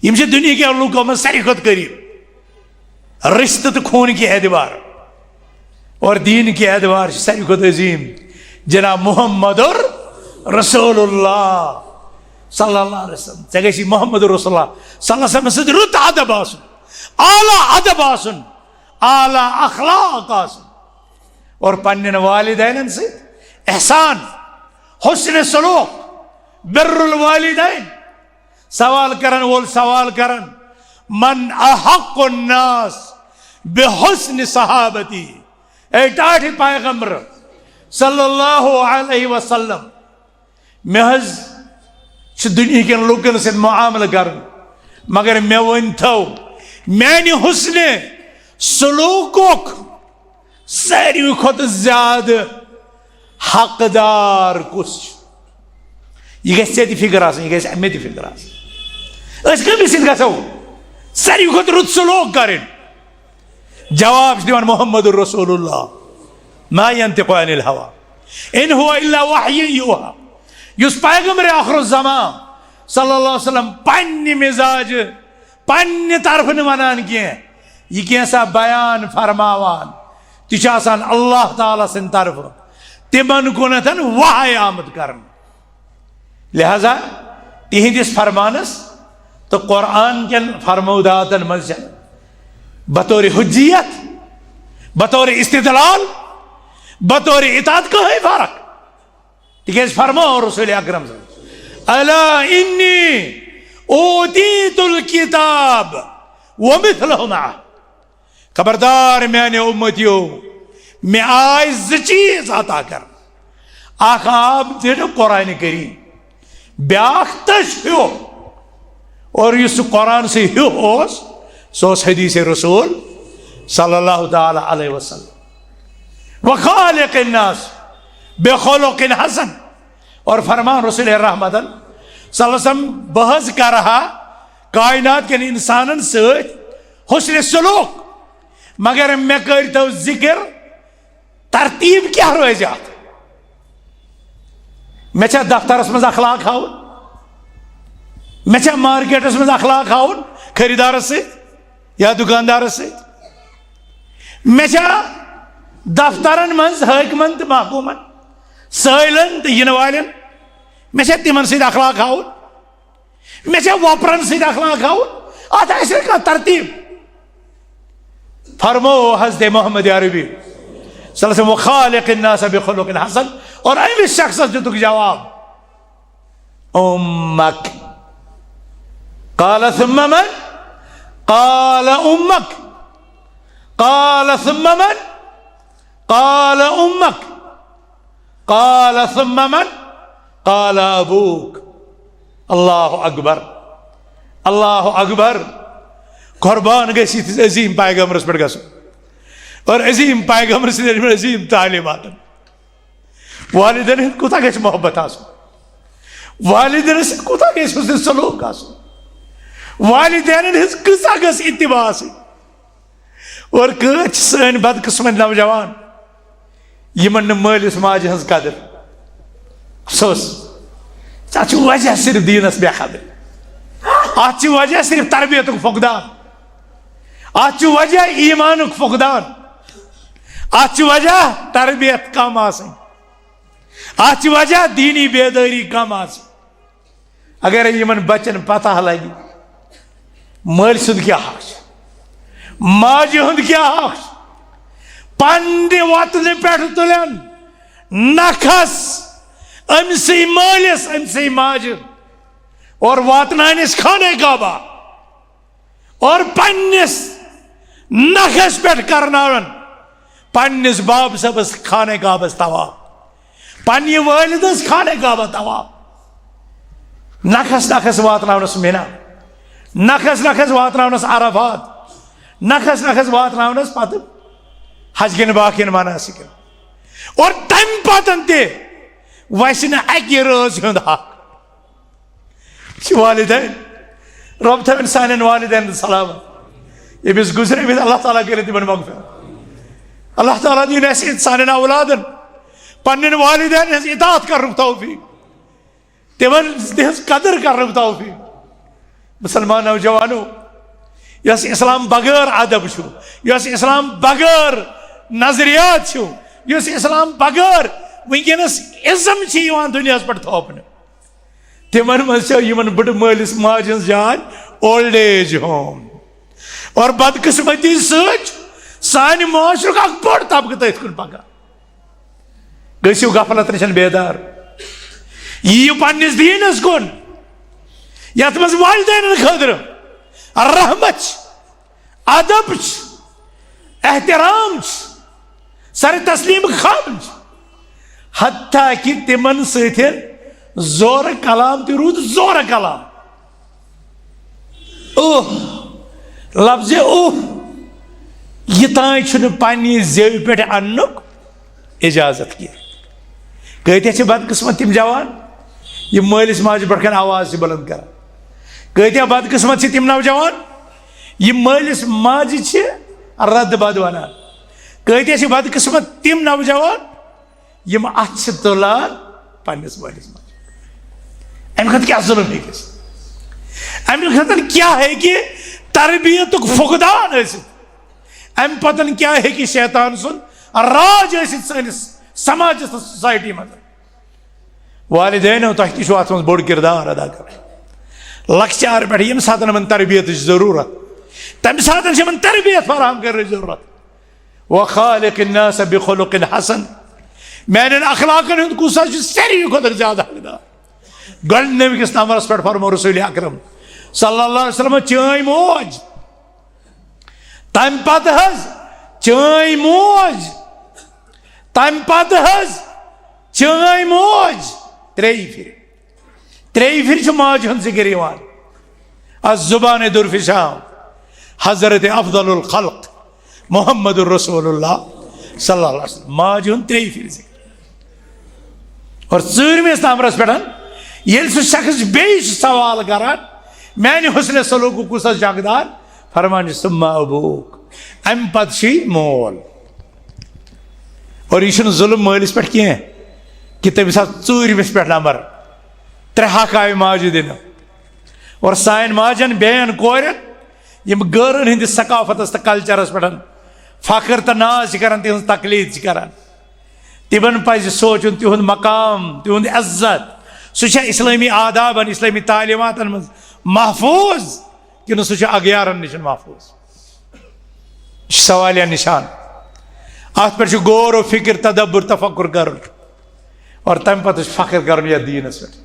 یِم چھِ دُنیہکٮ۪و لوٗکو منٛز ساروی کھۄتہٕ قریب رشتہٕ تہٕ خوٗن کہِ اعتبار، اور دیٖن کہِ اعتبار چھِ ساروی کھۄتہٕ عظیٖم جناب محمد رسول اللہ صلی اللہ علیہ وسلم۔ ژےٚ گژھی محمد رسول اللہ صلی اللہ علیہ وسلم سۭتۍ رُت ادب آسُن، اعلیٰ ادب آسُن، اعلیٰ اخلاق آسُن، اور پننٮ۪ن والدینن سۭتۍ احسان، حسن سلوک، بر الوالدین۔ سوال کرن وول سوال کرن، من احق الناس بحسن صحابتی؟ اے ٹاٹھہِ پیغمبر صلی اللہ علیہ وسلم، مےٚ حظ چھُ دُنیہکٮ۪ن لوٗکن سۭتۍ معاملہٕ کرُن، مگر مےٚ ؤنۍ تو، میانہِ حسن سلوکُک ساروی کھۄتہٕ زیادٕ حقدار کُس چھُ؟ یہِ گژھِ ژےٚ تہِ فکر آسٕنۍ، یہِ گژھِ مےٚ تہِ فکر آسٕنۍ۔ أسۍ کٔمِس سۭتۍ گژھو ساروی کھۄتہٕ رُت سلوک کرٕنۍ؟ جواب چھُ دِوان محمد رسول اللہ، ما ينطق عن الهوى ان هو الا وحي يوحى۔ یُس پیغمبر آخر الزمان صلی اللہ علیہ وسلم پننہِ مزاجہِ، پننہِ طرفہٕ نہٕ ونان کینٛہہ، یہِ کینٛژھا بیان فرماوان، تہِ چھُ آسان اللہ تعالیٰ سٕنٛدِ طرفہٕ تِمن کُنتھ وحی آمُت کرنہٕ۔ لہذا تِہنٛدِس فرمانس تہٕ قرآن کٮ۪ن فرموداتن منٛز چھنہٕ بطور حجیت، بطور استدلال، بطور اطاعت کٕہٕنۍ فرق۔ تِکیازِ فرموو رسول اکرم صلی اللہ علیہ وسلم، الا انی اوتیت الکتاب ومثلہ معہ۔ خبردار میانیو امتیو، مےٚ آے زٕ چیٖز عطا کرنہٕ۔ اکھ آو دِنہٕ قرآن کریم، بیاکھ تٔج ہیوٚو۔ اور یُس سُہ قرآن سٕے ہیوٚو اوس، سُہ اوس حدیث رسول صلی اللہ تعالیٰ علیہ وسلم۔ وخالق الناس بخلق حسن۔ اور فرمان رسول رحمتن صلی اللہ علیہ وسلم، بہٕ حظ کرٕ ہا کائنات کٮ۪ن انسانن سۭتۍ حسن سلوک، مگر مےٚ کٔرۍ تو ذکر، ترتیب کیٛاہ روزِ اتھ؟ مےٚ چھا دفترس منٛز اخلاق ہاوُن؟ مےٚ چھا مارکیٹس منٛز اخلاق ہاوُن خریدارس سۭتۍ یا دُکاندارس سۭتۍ؟ مےٚ چھا دفترن منٛز حٲکمن تہٕ محکومن، سٲیلن تہٕ یِنہٕ والٮ۪ن، مےٚ چھا تِمن سۭتۍ اخلاق ہاوُن؟ مےٚ چھا وۄپرن سۭتۍ اخلاق ہاوُن؟ اتھ آسہِ نہٕ کانٛہہ ترتیب۔ فرمو حضرت محمد عربی صلی اللہ علیہ وسلم، "وخالق الناس بخلق حسن"، اور أمس شخصس دیتُکھ جواب، "أمك"۔ قال: "ثم من؟" قال: "أمك"۔ قال: "ثم من؟" قال: "أمك". قال: "ثم من؟" قال: "أبوك". اللہ اکبر، اللہ اکبر۔ قربان گژھِ یِتھِس عظیم پیغمبرس پٮ۪ٹھ گژھُن اور عظیم پیغمبر سٕنٛدٮ۪ن یِمن عظیم تعلیماتن۔ والدین ہُنٛد کوٗتاہ گژھِ محبت آسُن، والدین سۭتۍ کوٗتاہ گژھِ حسن سلوک آسُن، والدینن ہٕنٛز کۭژاہ گژھِ اتباع آسٕنۍ۔ اور کۭتۍ چھِ سٲنۍ بدقٕسمت نوجوان، یِمن نہٕ مٲلِس ماجہِ ہٕنٛز قدٕر۔ افسوس، اتھ چھُ وجہ صرف دیٖنس بے قدری، اتھ چھُ وجہ صرف تربیتُک فقدان، اتھ چھُ وجہ ایمانُک فقدان، اتھ چھُ وجہ تربیت کم آسٕنۍ، اتھ چھُ وجہ دیٖنی بیدٲری کم آسٕنۍ۔ اگر یِمن بچن پتہ لگہِ، مٲلۍ سُنٛد کیٛاہ حق چھُ، ماجہِ ہُنٛد کیٛاہ حق چھُ، پننہِ وطنہٕ پٮ۪ٹھ تُلن نکھس أمسٕے مٲلِس، أمسٕے ماجہِ، اور واتناونس خانہ کعبہ، اور پننس نکھس پٮ۪ٹھ کرناون پننس باب صٲبس خانہ کعبس طواف، پننہِ والدس خانہ کعبہ طواف، نکھس نکھس واتناونس مینا، نکھس نکھس واتناونس عرفات، نکھس نکھس واتناونس پتہٕ حج کٮ۪ن باقین مناسکن، اور تمہِ پتن تہِ وسہِ نہٕ اکہِ رٲژ ہُنٛد حق۔ چھِ والدین، رۄب تھٲوِن سانٮ۪ن والدینن سلامت۔ ییٚمِس گُزریمٕتۍ، اللہ تعالیٰ کٔرِنۍ تِمن مغفرت۔ اللہ تعالیٰ دِیِن اَسہِ سانٮ۪ن اولادن پننٮ۪ن والدینن ہٕنٛز اطاعت کرنُک توفیق، تِمن تِہنٛز قدر کرنُک توفیق۔ مسلمان نوجوانو، یۄس اسلام بغٲر ادب چھُ، یۄس اسلام بغٲر نظریات چھُ، یۄس اسلام بغٲر وٕنکیٚنس ازم چھِ یِوان دُنیاہس پٮ۪ٹھ تھوپنہٕ، تِمن منٛز چھِ یِمن بٕڈٕ مٲلِس ماجہِ ہٕنٛز جاے اولڈ ایج ہوم۔ اور بدقسمتی سۭتۍ چھُ سانہِ معاشرُک اکھ بوٚڑ طبقہٕ تٔتھۍ کُن پکان۔ گٔژھِو غفلت نِش بیدار، یِیِو پننِس دیٖنس کُن، یتھ منٛز والدینن خٲطرٕ رحمت چھِ، ادب چھُ، احترام چھُ، سر تسلیم خم چھُ، حتیٰ کہ تِمن سۭتۍ زورٕ کلام تہِ روٗد زورٕ کلام۔ اوہ، لفظ اوہ، یہِ تام چھُنہٕ پننہِ زیوِ پٮ۪ٹھ اننُک اجازت کینٛہہ۔ کۭتیاہ چھِ بدقسمت تِم جوان، یِم مٲلِس ماجہِ برونٛہہ کنہِ آواز چھِ بلند کران۔ کۭتیاہ بدقسمت چھِ تِم نوجوان، یِم مٲلِس ماجہِ چھِ رد بد ونان۔ کۭتیاہ چھِ بدقسمت تِم نوجوان، یِم اتھٕ چھِ تُلان پننِس مٲلِس ماجہِ۔ امہِ کھۄتہٕ کیٛاہ ظلم ہیٚکہِ ٲسِتھ؟ امہِ کھۄتہٕ کیٛاہ ہیٚکہِ تربیتُک فقدان ٲسِتھ؟ امہِ پتن کیٛاہ ہیٚکہِ شیطان سُنٛد راج ٲسِتھ سٲنِس سماجس تہٕ سوسایٹی منٛز؟ والدینو، تۄہہِ تہِ چھُو اتھ منٛز بوٚڑ کردار ادا کرُن۔ لۄکچار پٮ۪ٹھ ییٚمہِ ساتہٕ یِمن تربیتٕچ ضروٗرت، تمہِ ساتہٕ چھِ یِمن تربیت فراہم کرنٕچ ضروٗرت۔ وخالق الناس بخلق حسن۔ میانٮ۪ن اخلاقن ہُنٛد کُس حظ چھُ ساروی کھۄتہٕ زیادٕ حقدار؟ گۄڈٕنِکِس نمبرس پٮ۪ٹھ فرمو رسول اکرم صلی اللہ علیہ وسلم، چٲنۍ موج، تمہِ پتہٕ حظ چٲنۍ موج، تمہِ پتہٕ حظ چٲنۍ موج۔ ترٛیٚیہِ پھِرِ، ترٛیٚیہِ پھِرِ چھُ ماجہِ ہُنٛد ذِکِر یِوان۔ از زبان درفشاں حضرت افضل الخلق محمد رسول اللہ صلی اللہ علیہ وسلم، ماجہِ ہُنٛد ترٛیٚیہِ پھِرِ ذِکِر۔ اور ژوٗرمِس نمبرس پٮ۪ٹھ ییٚلہِ سُہ شخص بیٚیہِ چھُ سوال کران، میانہِ حسن سلوکُک کُس حظ چھُ حقدار؟ فرمان چھُ، "ثم ابوک"، امہِ پتہٕ چھُے مول۔ اور یہِ چھُنہٕ ظُلم مٲلِس پٮ۪ٹھ کینٛہہ کہِ تٔمِس آو ژوٗرمِس پٮ۪ٹھ نمبر، ترٛےٚ حق آیہِ ماجہِ دِنہٕ۔ اور سانٮ۪ن ماجٮ۪ن، بیٚین کورٮ۪ن، یِم غٲرن ہٕنٛدِس ثقافتس تہٕ کلچرس پٮ۪ٹھ فخر تہٕ ناز چھِ کران، تِہنٛز تقلید چھِ کران، تِمن پزِ سونٛچُن، تِہُنٛد مقام، تِہُنٛد عزت، سُہ چھا اسلٲمی آدابن، اسلٲمی تعلیماتن منٛز محفوظ کِنہٕ سُہ چھُ اغیارن نِش محفوظ؟ یہِ چھُ سوالیہ نشان۔ اتھ پٮ۪ٹھ چھُ غور و فکر، تدبر، تفکر کرُن اور تمہِ پتہٕ چھُ فخر کرُن یتھ دیٖنس پٮ۪ٹھ،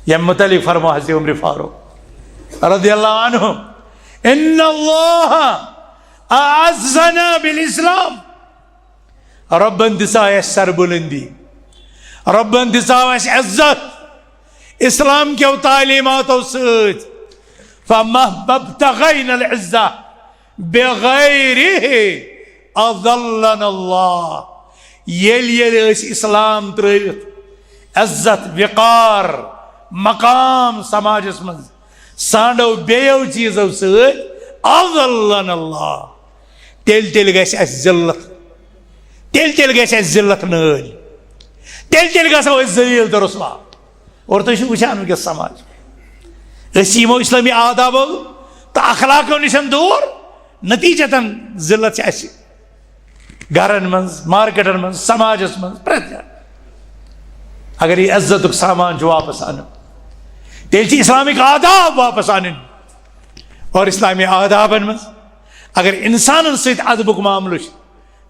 ییٚمہِ متعلق فرموو حضرت عمر فاروق رضی اللہ عنہ، "ان اللہ اعزنا بالاسلام"۔ رۄبن دِژاے اَسہِ سربلندی، رۄبن دِژاو اَسہِ عزت اسلام کیو تعلیماتو سۭتۍ۔ "فما ابتغینا العزہ بغیرہ اذلنا اللہ"۔ ییٚلہِ ییٚلہِ أسۍ اسلام ترٲوِتھ عزت، وقار، مقام سماجس منٛز سانڈو بیٚیو چیٖزو سۭتۍ، اذلنا اللہ، تیٚلہِ تیٚلہِ گژھِ اَسہِ ذلت، تیٚلہِ تیٚلہِ گژھِ اَسہِ ذلت نٲلۍ، تیٚلہِ تیٚلہِ گژھو أسۍ ذلیل تہٕ رسوا۔ اور تُہۍ چھِو وٕچھان وٕنکیٚس سماج، أسۍ یِمو اسلٲمی آدابو تہٕ اخلاقو نِش دوٗر، نتیجتاً ذلت چھِ اَسہِ گرن منٛز، مارکیٹن منٛز، سماجس منٛز، پرٛٮ۪تھ جایہِ۔ اگر یہِ عزتُک سامان چھُ واپس انُن، تیٚلہِ چھِ اسلامٕکۍ آداب واپس انٕنۍ۔ اور اسلامی آدابن منٛز اگر انسانن سۭتۍ ادبُک معاملہٕ چھُ،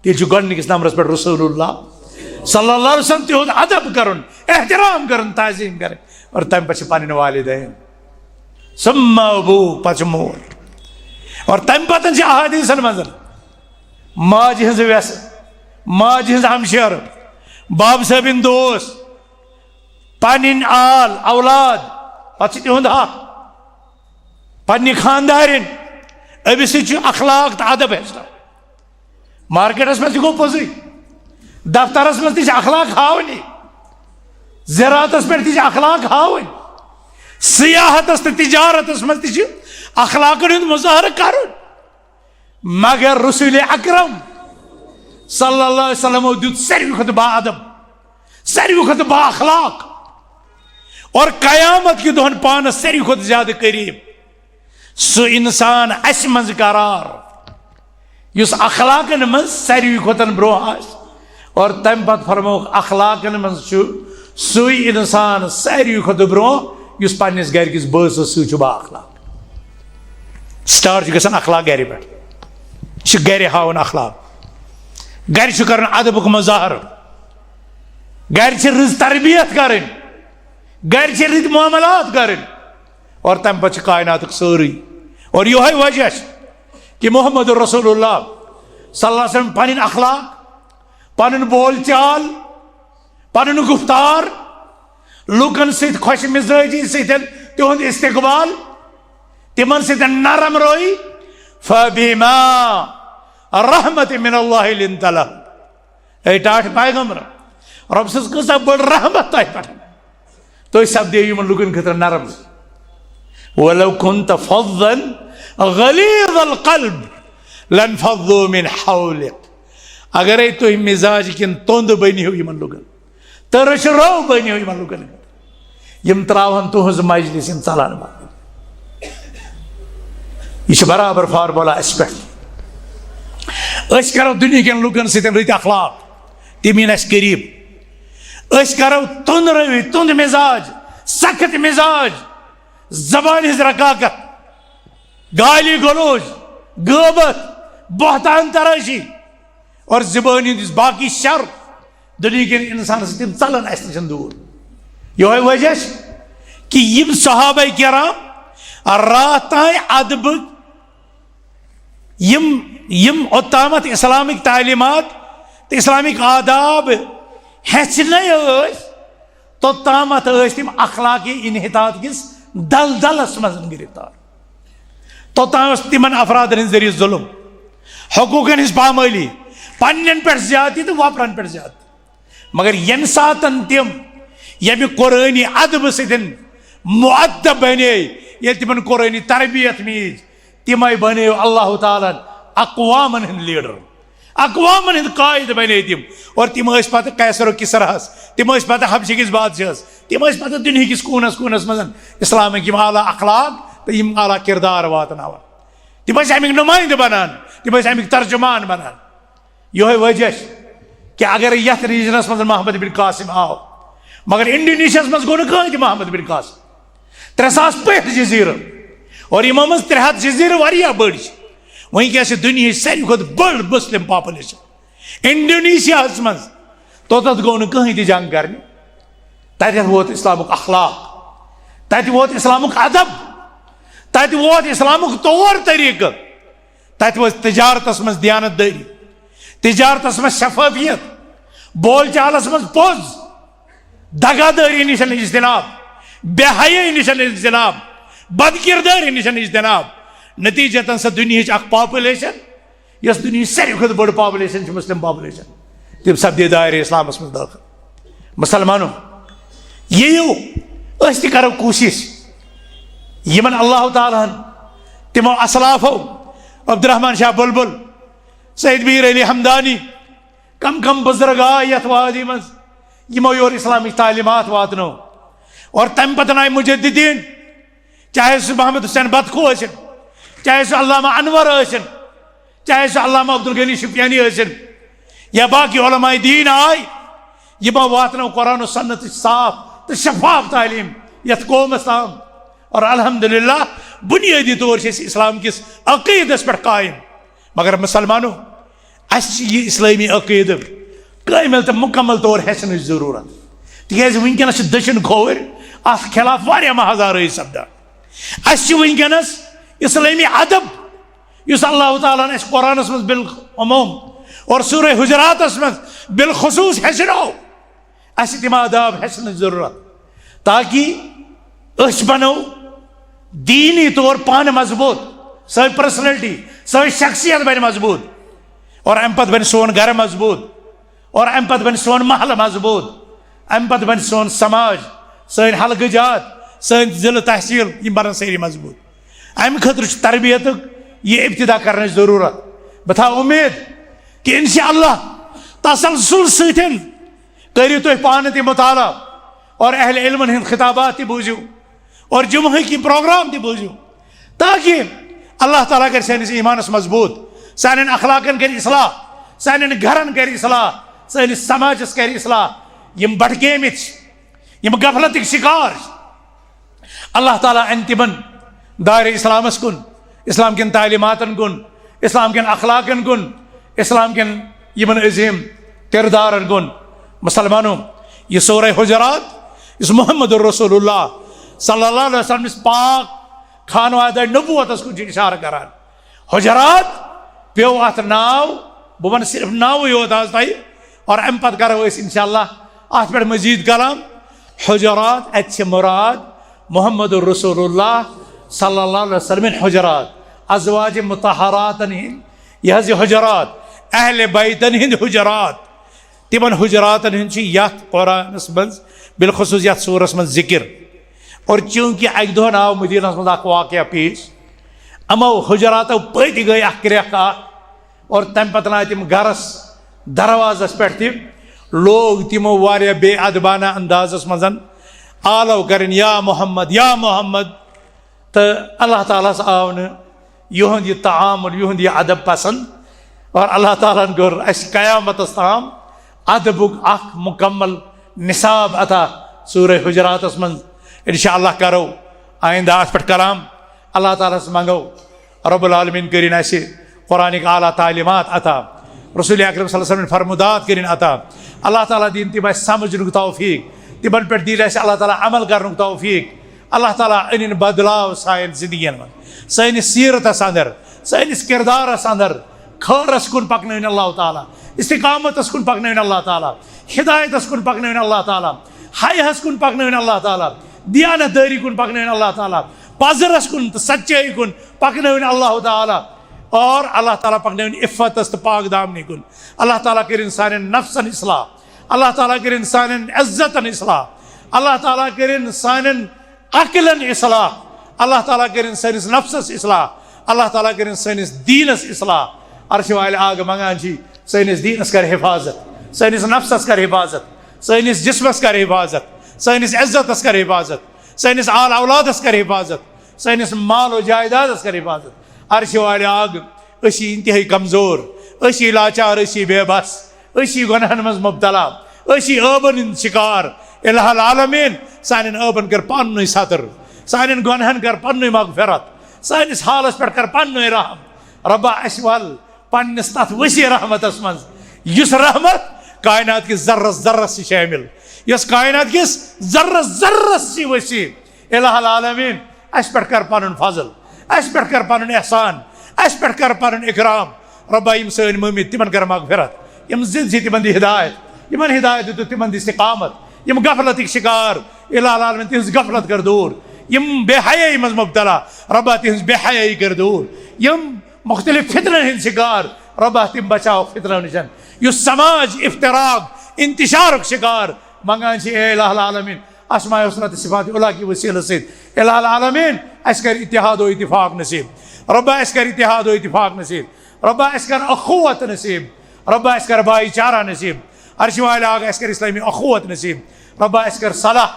تیٚلہِ چھُ گۄڈٕنِکِس نمبرس پٮ۪ٹھ رسول اللہ صلی اللہ علیہ وسلم تِہُنٛد ادب کرُن، احترام کرُن، تعظیم کرٕنۍ، اور تمہِ پتہٕ چھِ پنٕنۍ والدین، ثم ابوک، پتہٕ چھُ مول۔ اور تمہِ پتہٕ چھِ احادیثن منٛز ماجہِ ہٕنٛز وٮ۪سہٕ، ماجہِ ہٕنٛز ہمشیرٕ، باب صٲبٕنۍ دوس، پنٕنۍ آل اولاد، پتہٕ چھِ تِہُنٛد حق، پننہِ خاندارٮ۪ن، أمِس سۭتۍ چھُ اخلاق تہٕ ادب ہیٚچھناوُن۔ مارکیٹس منٛز تہِ گوٚو پوٚزُے، دفترس منٛز تہِ چھِ اخلاق ہاونہِ، زراعتس پٮ۪ٹھ تہِ چھِ اخلاق ہاوٕنۍ، سیاحتس تہٕ تجارتس منٛز تہِ چھِ اخلاقن ہُنٛد مظاہرٕ کرُن۔ مگر رسول اکرم صلی اللہ علیہ وسلمو دیُت ساروی کھۄتہٕ با ادب، ساروی کھۄتہٕ با اخلاق، اور قیامت کہِ دۄہن پانس ساروی کھۄتہٕ زیادٕ قریب سُہ انسان اسہِ منٛز قرار، یُس اخلاقن منٛز ساروی کھۄتہٕ برونٛہہ آسہِ۔ اور تمہِ پتہٕ فرمووُکھ، اخلاقن منٛز چھُ سُے انسان ساروی کھۄتہٕ برونٛہہ یُس پننِس گرِکِس بٲژس سۭتۍ چھُ با اخلاق۔ سٹارٹ چھُ گژھان اخلاق گرِ پٮ۪ٹھ، یہِ چھُ گرِ ہاوُن اخلاق، گرِ چھُ کرُن ادبُک مظاہرٕ، گرِ چھِ رٕژ تربیت کرٕنۍ، گرِ چھِ رٕتۍ معاملات کرٕنۍ، اور تمہِ پتہٕ چھُ کائناتُک سورُے۔ اور یِہوٚے وجہ چھُ کہ محمد رسول اللہ صلی اللہ علیہ وسلم پنٕنۍ اخلاق، پنُن بول چال، پنُن گفتار، لوٗکن سۭتۍ خۄش مزٲجی سۭتۍ تِہُنٛد استقبال، تِمن سۭتۍ نرم روی، فبما رحمت من اللہ لنت لہ۔ اے ٹاٹھ پیغمبر، رۄب سٕنٛز کۭژاہ بٔڑ رحمت تۄہہِ پٮ۪ٹھ، تُہۍ سپدیو یِمن لوٗکن خٲطرٕ نرم۔ ولو كنت فظا غليظ القلب لانفضوا من حولك۔ اگرے تُہۍ مزاج کِنۍ توٚند بٔنِو یِمن لوٗکن، تہٕ رٕچھِ رو بٔنِو یِمن لوٗکن خٲطرٕ، یِم ترٛاوہن تُہٕنٛز مجلس، یِم ژلن بنٛد۔ یہِ چھُ برابر فارمولا اَسہِ پٮ۪ٹھ۔ أسۍ کرو دُنیہکٮ۪ن لوٗکن سۭتۍ رٕتۍ اخلاق، تِم یِن اَسہِ قریب۔ أسۍ کرو توٚند روی، توٚند مزاج، سخت مزاج، زبانہِ ہٕنٛز رقاقت، گالی گلوچ، غٲبت، بہتان ترٲشی اور زبٲنۍ ہٕنٛدۍ باقی شر دُنیہکٮ۪ن انسانس سۭتۍ، تِم ژلن اسہِ نِش دوٗر۔ یِہوٚے وجہ چھُ کہ یِم صحابہ کرام راتھ تام ادبہٕ، یِم، یِم اوٚتامتھ اسلامٕکۍ تعلیمات تہٕ اسلامٕکۍ آداب ہیٚچھنَے ٲسۍ، توٚتامتھ ٲسۍ تِم اخلاقی انحطاط کِس دلدلس منٛز گرفتار۔ توٚتام اوس تِمن افرادن ہٕنٛدِ ذٔریعہٕ ظلم، حقوٗقن ہٕنٛز پامٲلی، پننٮ۪ن پٮ۪ٹھ زیادتی تہٕ وۄپرن پٮ۪ٹھ زیادتی۔ مگر ییٚمہِ ساتن تِم ییٚمہِ قرٲنی ادبہٕ سۭتۍ مؤدب بنے، ییٚلہِ تِمن قرٲنی تربیت میٖج، تِمے بنیو اللہ تعالیٰ ہن اقوامن ہٕنٛدۍ لیڈر، اقوامن ہٕنٛدۍ قائد بنے تِم۔ اور تِم ٲسۍ پتہٕ قیصر و کسراہس، تِم ٲسۍ پتہٕ حبشہٕ کِس بادشاہس، تِم ٲسۍ پتہٕ دُنیہکِس کوٗنس کوٗنس منٛز اسلامٕکۍ یِم اعلیٰ اخلاق تہٕ یِم اعلیٰ کردار واتناوان۔ تِم ٲسۍ اَمِکۍ نُمٲیندٕ بنان، تِم ٲسۍ اَمِکۍ ترجمان بنان۔ یِہوٚے وجہ چھُ کہ اگر یَتھ ریجنس منٛز محمد بن قاسم آو، مگر انڈونیشیاہس منٛز گوٚو نہٕ کٕہٕنۍ تہِ محمد بن قاسم۔ ترٛےٚ ساس پٔٹھۍ جزیرٕ، اور یِمو منٛز ترٛےٚ ہَتھ جزیرٕ واریاہ بٔڑۍ چھِ، وٕنکیٚس چھِ دُنیہٕچ ساروی کھۄتہٕ بٔڑ مسلم پاپولیشن انڈونیشیاہس منٛز۔ توٚتتھ گوٚو نہٕ کٕہٕنۍ تہِ جنگ کرنہِ۔ تتٮ۪تھ ووت اسلامُک اخلاق، تتہِ ووت اسلامُک ادب، تتہِ ووت اسلامُک طور طریقہٕ، تتہِ ووت تجارتس منٛز دیانت دٲری، تجارتس منٛز شفافیت، بول چالس منٛز پوٚز، دغا دٲری نِش اجتناب، بے حیٲیی نِش اجتناب، بد کردٲری نِش اجتناب۔ نتیجتاً سۄ دُنیہٕچ اکھ پاپولیشن، یۄس دُنیہٕچ ساروی کھۄتہٕ بٔڑ پاپولیشن چھِ، مسلم پاپولیشن، تِم سپدے دایرِ اسلامس منٛز دٲخل۔ مسلمانو، یِیِو، أسۍ تہِ کرو کوٗشش۔ یِمن اللہ تعالیٰ ہن، تِمو اسلافو، عبدالرحمان شاہ بلبل، سید میر علی ہمدانی، کم کم بزرگ آے یتھ وادی منٛز، یِمو یور اسلامٕچ تعلیمات واتنٲو۔ اور تمہِ پتہٕ آے مجددین، چاہے سُہ محمد حسین بتخو ٲسِن، چاہے سُہ علامہ انور ٲسِن، چاہے سُہ علامہ عبدالغنی شُپینی ٲسِن، یا باقی علماء دیٖن آے، یِمو واتنٲو قرآن و سنتٕچ صاف تہٕ شفاف تعلیٖم یتھ قومس تام۔ اور الحمدللہ، بنیٲدی طور چھِ أسۍ اسلام کِس عقیدس پٮ۪ٹھ قٲیِم۔ مگر مسلمانو، اسہِ چھِ یہِ اسلٲمی عقیدٕ کٲمل تہٕ مکمل طور ہیٚچھنٕچ ضروٗرت، تِکیازِ وٕنکیٚنس چھِ دٔچھِنۍ کھووٕرۍ اتھ خلاف واریاہ محاذ آرٲیی سپدان۔ اسہِ چھِ وٕنکیٚنس اسلٲمی ادب، یُس اللہ تعالیٰ ہن اسہِ قرآنس منٛز بالعموم اور سورہ حجراتس منٛز بالخصوص ہیٚچھنوو، اسہِ تِم آداب ہیٚچھنٕچ ضروٗرت، تاکہِ أسۍ بنو دیٖنی طور پانہٕ مضبوٗط، سٲنۍ پرسنلٹی، سٲنۍ شخصیت بنہِ مضبوٗط، اور امہِ پتہٕ بنہِ سون گرٕ مضبوٗط، اور امہِ پتہٕ بنہِ سون محلہٕ مضبوٗط، امہِ پتہٕ بنہِ سون سماج، سٲنۍ حلقہٕ جات، سٲنۍ ضلعہٕ تحصیل، یِم بنن سٲری مضبوٗط۔ امہِ خٲطرٕ چھُ تربیتُک یہِ ابتدا کرنٕچ ضروٗرت۔ بہٕ تھاوٕ اُمید کہِ انشاءاللہ تسلسل سۭتۍ کٔرِو تُہۍ پانہٕ تہِ مطالعہ اور اہل علمن ہٕنٛدۍ خطابات تہِ بوٗزِو اور جمعہ کہِ پروگرام تہِ بوٗزِو، تاکہِ اللہ تعالیٰ کرِ سٲنِس ایٖمانس مضبوٗط، سانٮ۪ن اخلاقن کرِ اصلاح، سانٮ۪ن گرن کرِ اصلاح، سٲنِس سماجس کرِ اصلاح۔ یِم بٹکیمٕتۍ چھِ، یِم غفلتٕکۍ شکار چھِ، اللہ تعالیٰ انہِ تِمن دارِ اسلامس کُن، اسلام کٮ۪ن تعلیماتن کُن، اسلام کٮ۪ن اخلاقن کُن، اسلام کٮ۪ن یِمن عظیم کردارن کُن۔ مسلمانو، یہِ سورہ حجرات، یُس محمد رسول اللہ صلی اللہ علیہ وسلم پاک خانوادہ نبوتس کُن چھُ اشارٕ کران، حجرات پیوٚو اتھ ناو، بہٕ ونہٕ صرف ناوٕے یوت آز تۄہہِ، اور امہِ پتہٕ کرو أسۍ انشاءاللہ اتھ پٮ۪ٹھ مزید کلام۔ حجرات، اتہِ چھِ مراد محمد رسول اللہ صلی اللہ علیہ وسلم حجرات، ازواج مطہراتن ہٕنٛدۍ، یہِ حظ یہِ حجرات، اہل بیتن ہٕنٛدۍ حجرات، تِمن حجراتن ہُنٛد چھُ یتھ قرآنس منٛز، بالخصوص یتھ سورس منٛز ذکر۔ اور چونکہ اکہِ دۄہ آو مدینس منٛز اکھ واقعہ پیش، یِمو حجراتو پٔتۍ گٔے اکھ کرٛٮ۪کھ اکھ، اور تمہِ پتہٕ آے تِم گرس دروازس پٮ۪ٹھ تہِ، لوگ تِمو واریاہ بے ادبانہ اندازس منٛز آلو کرٕنۍ، "یا محمد، یا محمد۔" تہٕ اللہ تعالیٰ ہس آو نہٕ یِہُنٛد یہِ تعامل، یِہُنٛد یہِ ادب پسند، اور اللہ تعالیٰ ہن کوٚر اسہِ قیامتس تام ادبُک اکھ مکمل نصاب عطا سورہ حجراتس منٛز۔ انشاءاللہ کرو آئندہ اتھ پٮ۪ٹھ کلام۔ اللہ تعالیٰ ہس منگو رب العالمین کٔرِن اسہِ قرآنٕکۍ اعلیٰ تعلیمات عطا، رسول اکرم صلی اللہ علیہ وسلم فرمودات کٔرِن عطا۔ اللہ تعالیٰ دِن تِم اسہِ سمجھنُک توفیق، تِمن پٮ۪ٹھ دِن اسہِ اللہ تعالیٰ عمل کرنُک توفیق۔ اللہ تعالیٰ أنِن بدلاو سانٮ۪ن زندگین منٛز، سٲنِس سیرتس اندر، سٲنِس کردارس اندر۔ خٲرس کُن پکنٲوِن اللہ تعالیٰ، استقامتس کُن پکنٲوِن اللہ تعالیٰ، ہدایتس کُن پکنٲوِن اللہ تعالیٰ، حیاہس کُن پکنٲوِن اللہ تعالیٰ، دیانت دٲری کُن پکنٲوِن اللہ تعالیٰ، پزرس کُن تہٕ سچٲیی کُن پکنٲوِن اللہ تعالیٰ، اور اللہ تعالیٰ پکنٲوِن عفتس تہٕ پاک دامنی کُن۔ اللہ تعالیٰ کٔرِن سانٮ۪ن نفسن اصلاح، اللہ تعالیٰ کٔرِن سانٮ۪ن عزتن اصلاح، اللہ تعالیٰ کٔرِن سانٮ۪ن عقلن اصلاح، اللہ تعالیٰ کٔرِن سٲنِس نفسس اصلاح، اللہ تعالیٰ کٔرِن سٲنِس دیٖنس اصلاح۔ عرشہِ والہِ آگہٕ منگان چھِ، سٲنِس دیٖنس کر حفاظت، سٲنِس نفسس کر حفاظت، سٲنِس جسمس کر حفاظت، سٲنِس عزتس کر حفاظت، سٲنِس آل اولادس کر حفاظت، سٲنِس مال و جائیدادس کر حفاظت۔ عرشہِ والہِ آگہٕ، أسۍ چھِ انتہٲئی کمزور، أسۍ چھِ لاچار، أسۍ چھِ بے بس۔ أسۍ چھِ گۄنہن منٛز مبتلا، أسۍ چھِ عٲبن ہٕنٛدۍ شکار۔ الہ العالمین، سانٮ۪ن عٲبن کر پننُے ستر، سانٮ۪ن گۄنہن کر پننُے مغفرت، سٲنِس حالس پٮ۪ٹھ کر پننُے رحم، رۄبا، اسہِ ول پننِس تتھ وسیع رحمتس منٛز، یُس رحمت کائنات کِس ذرس ذرس چھِ شٲمِل، یۄس کائنات کِس ذرس ذرس چھِ وسیع۔ الہ العالمین، اسہِ پٮ۪ٹھ کر پنُن فضل، اسہِ پٮ۪ٹھ کر پنُن احسان، اسہِ پٮ۪ٹھ کر پنُن اکرام۔ رۄبا، یِم سٲنۍ مٔمٕتۍ، تِمن کر مغفرت، یِم زِندٕ چھِ، تِمن دِ ہدایت، یِمن ہدایت دِتُکھ، تِمن دِ استقامت۔ یِم غفلتٕکۍ شکار، الہ العالمین، تِہنٛز غفلت کر دوٗر۔ یِم بے حیٲیی منٛز مبتلا، رۄبا، تِہنٛز بے حیٲیی کر دوٗر۔ یِم مختلف فتنن ہٕنٛدۍ شکار، رۄبا، تِم بچاو فتنو نِش۔ یُس سماج افتراق، انتشارُک شکار، منگان چھِ، اے الہ العالمین، اسماء حسنہ تہٕ صفات علیٰ کہِ وسیلہٕ سۭتۍ، الہ العالمین، اسہِ کر اتحاد و اتفاق نصیب۔ رۄبا، اسہِ کر اتحاد و اتفاق نصیب۔ رۄبا، اسہِ کر اخوت نصیب۔ رۄبا، اسہِ کر بھائی چارہ نصیب۔ عرشہِ والہِ آقا، اسہِ کر اسلامی اخوت نصیب۔ رۄبا، اسہِ کر صلاح،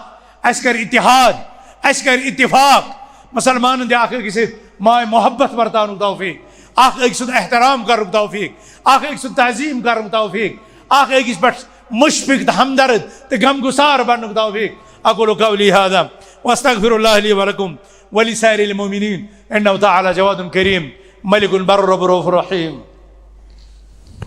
اسہِ کر اتحاد، اسہِ کر اتفاق۔ مسلمانن دِ اکھ أکِس سۭتۍ ماے محبت ورتاونُک توفیق، اکھ أکۍ سُنٛد احترام کرنُک توفیق، اکھ أکۍ سُنٛد تعظیم کرنُک توفیق، اکھ أکِس پٮ۪ٹھ مشفق تہٕ ہمدرد تہٕ غمگسار بننُک توفیق۔ اقول قولی هذا واستغفر الله لي ولكم ولسائر المؤمنين انه تعالى جواد كريم ملك بر رب رؤوف رحيم۔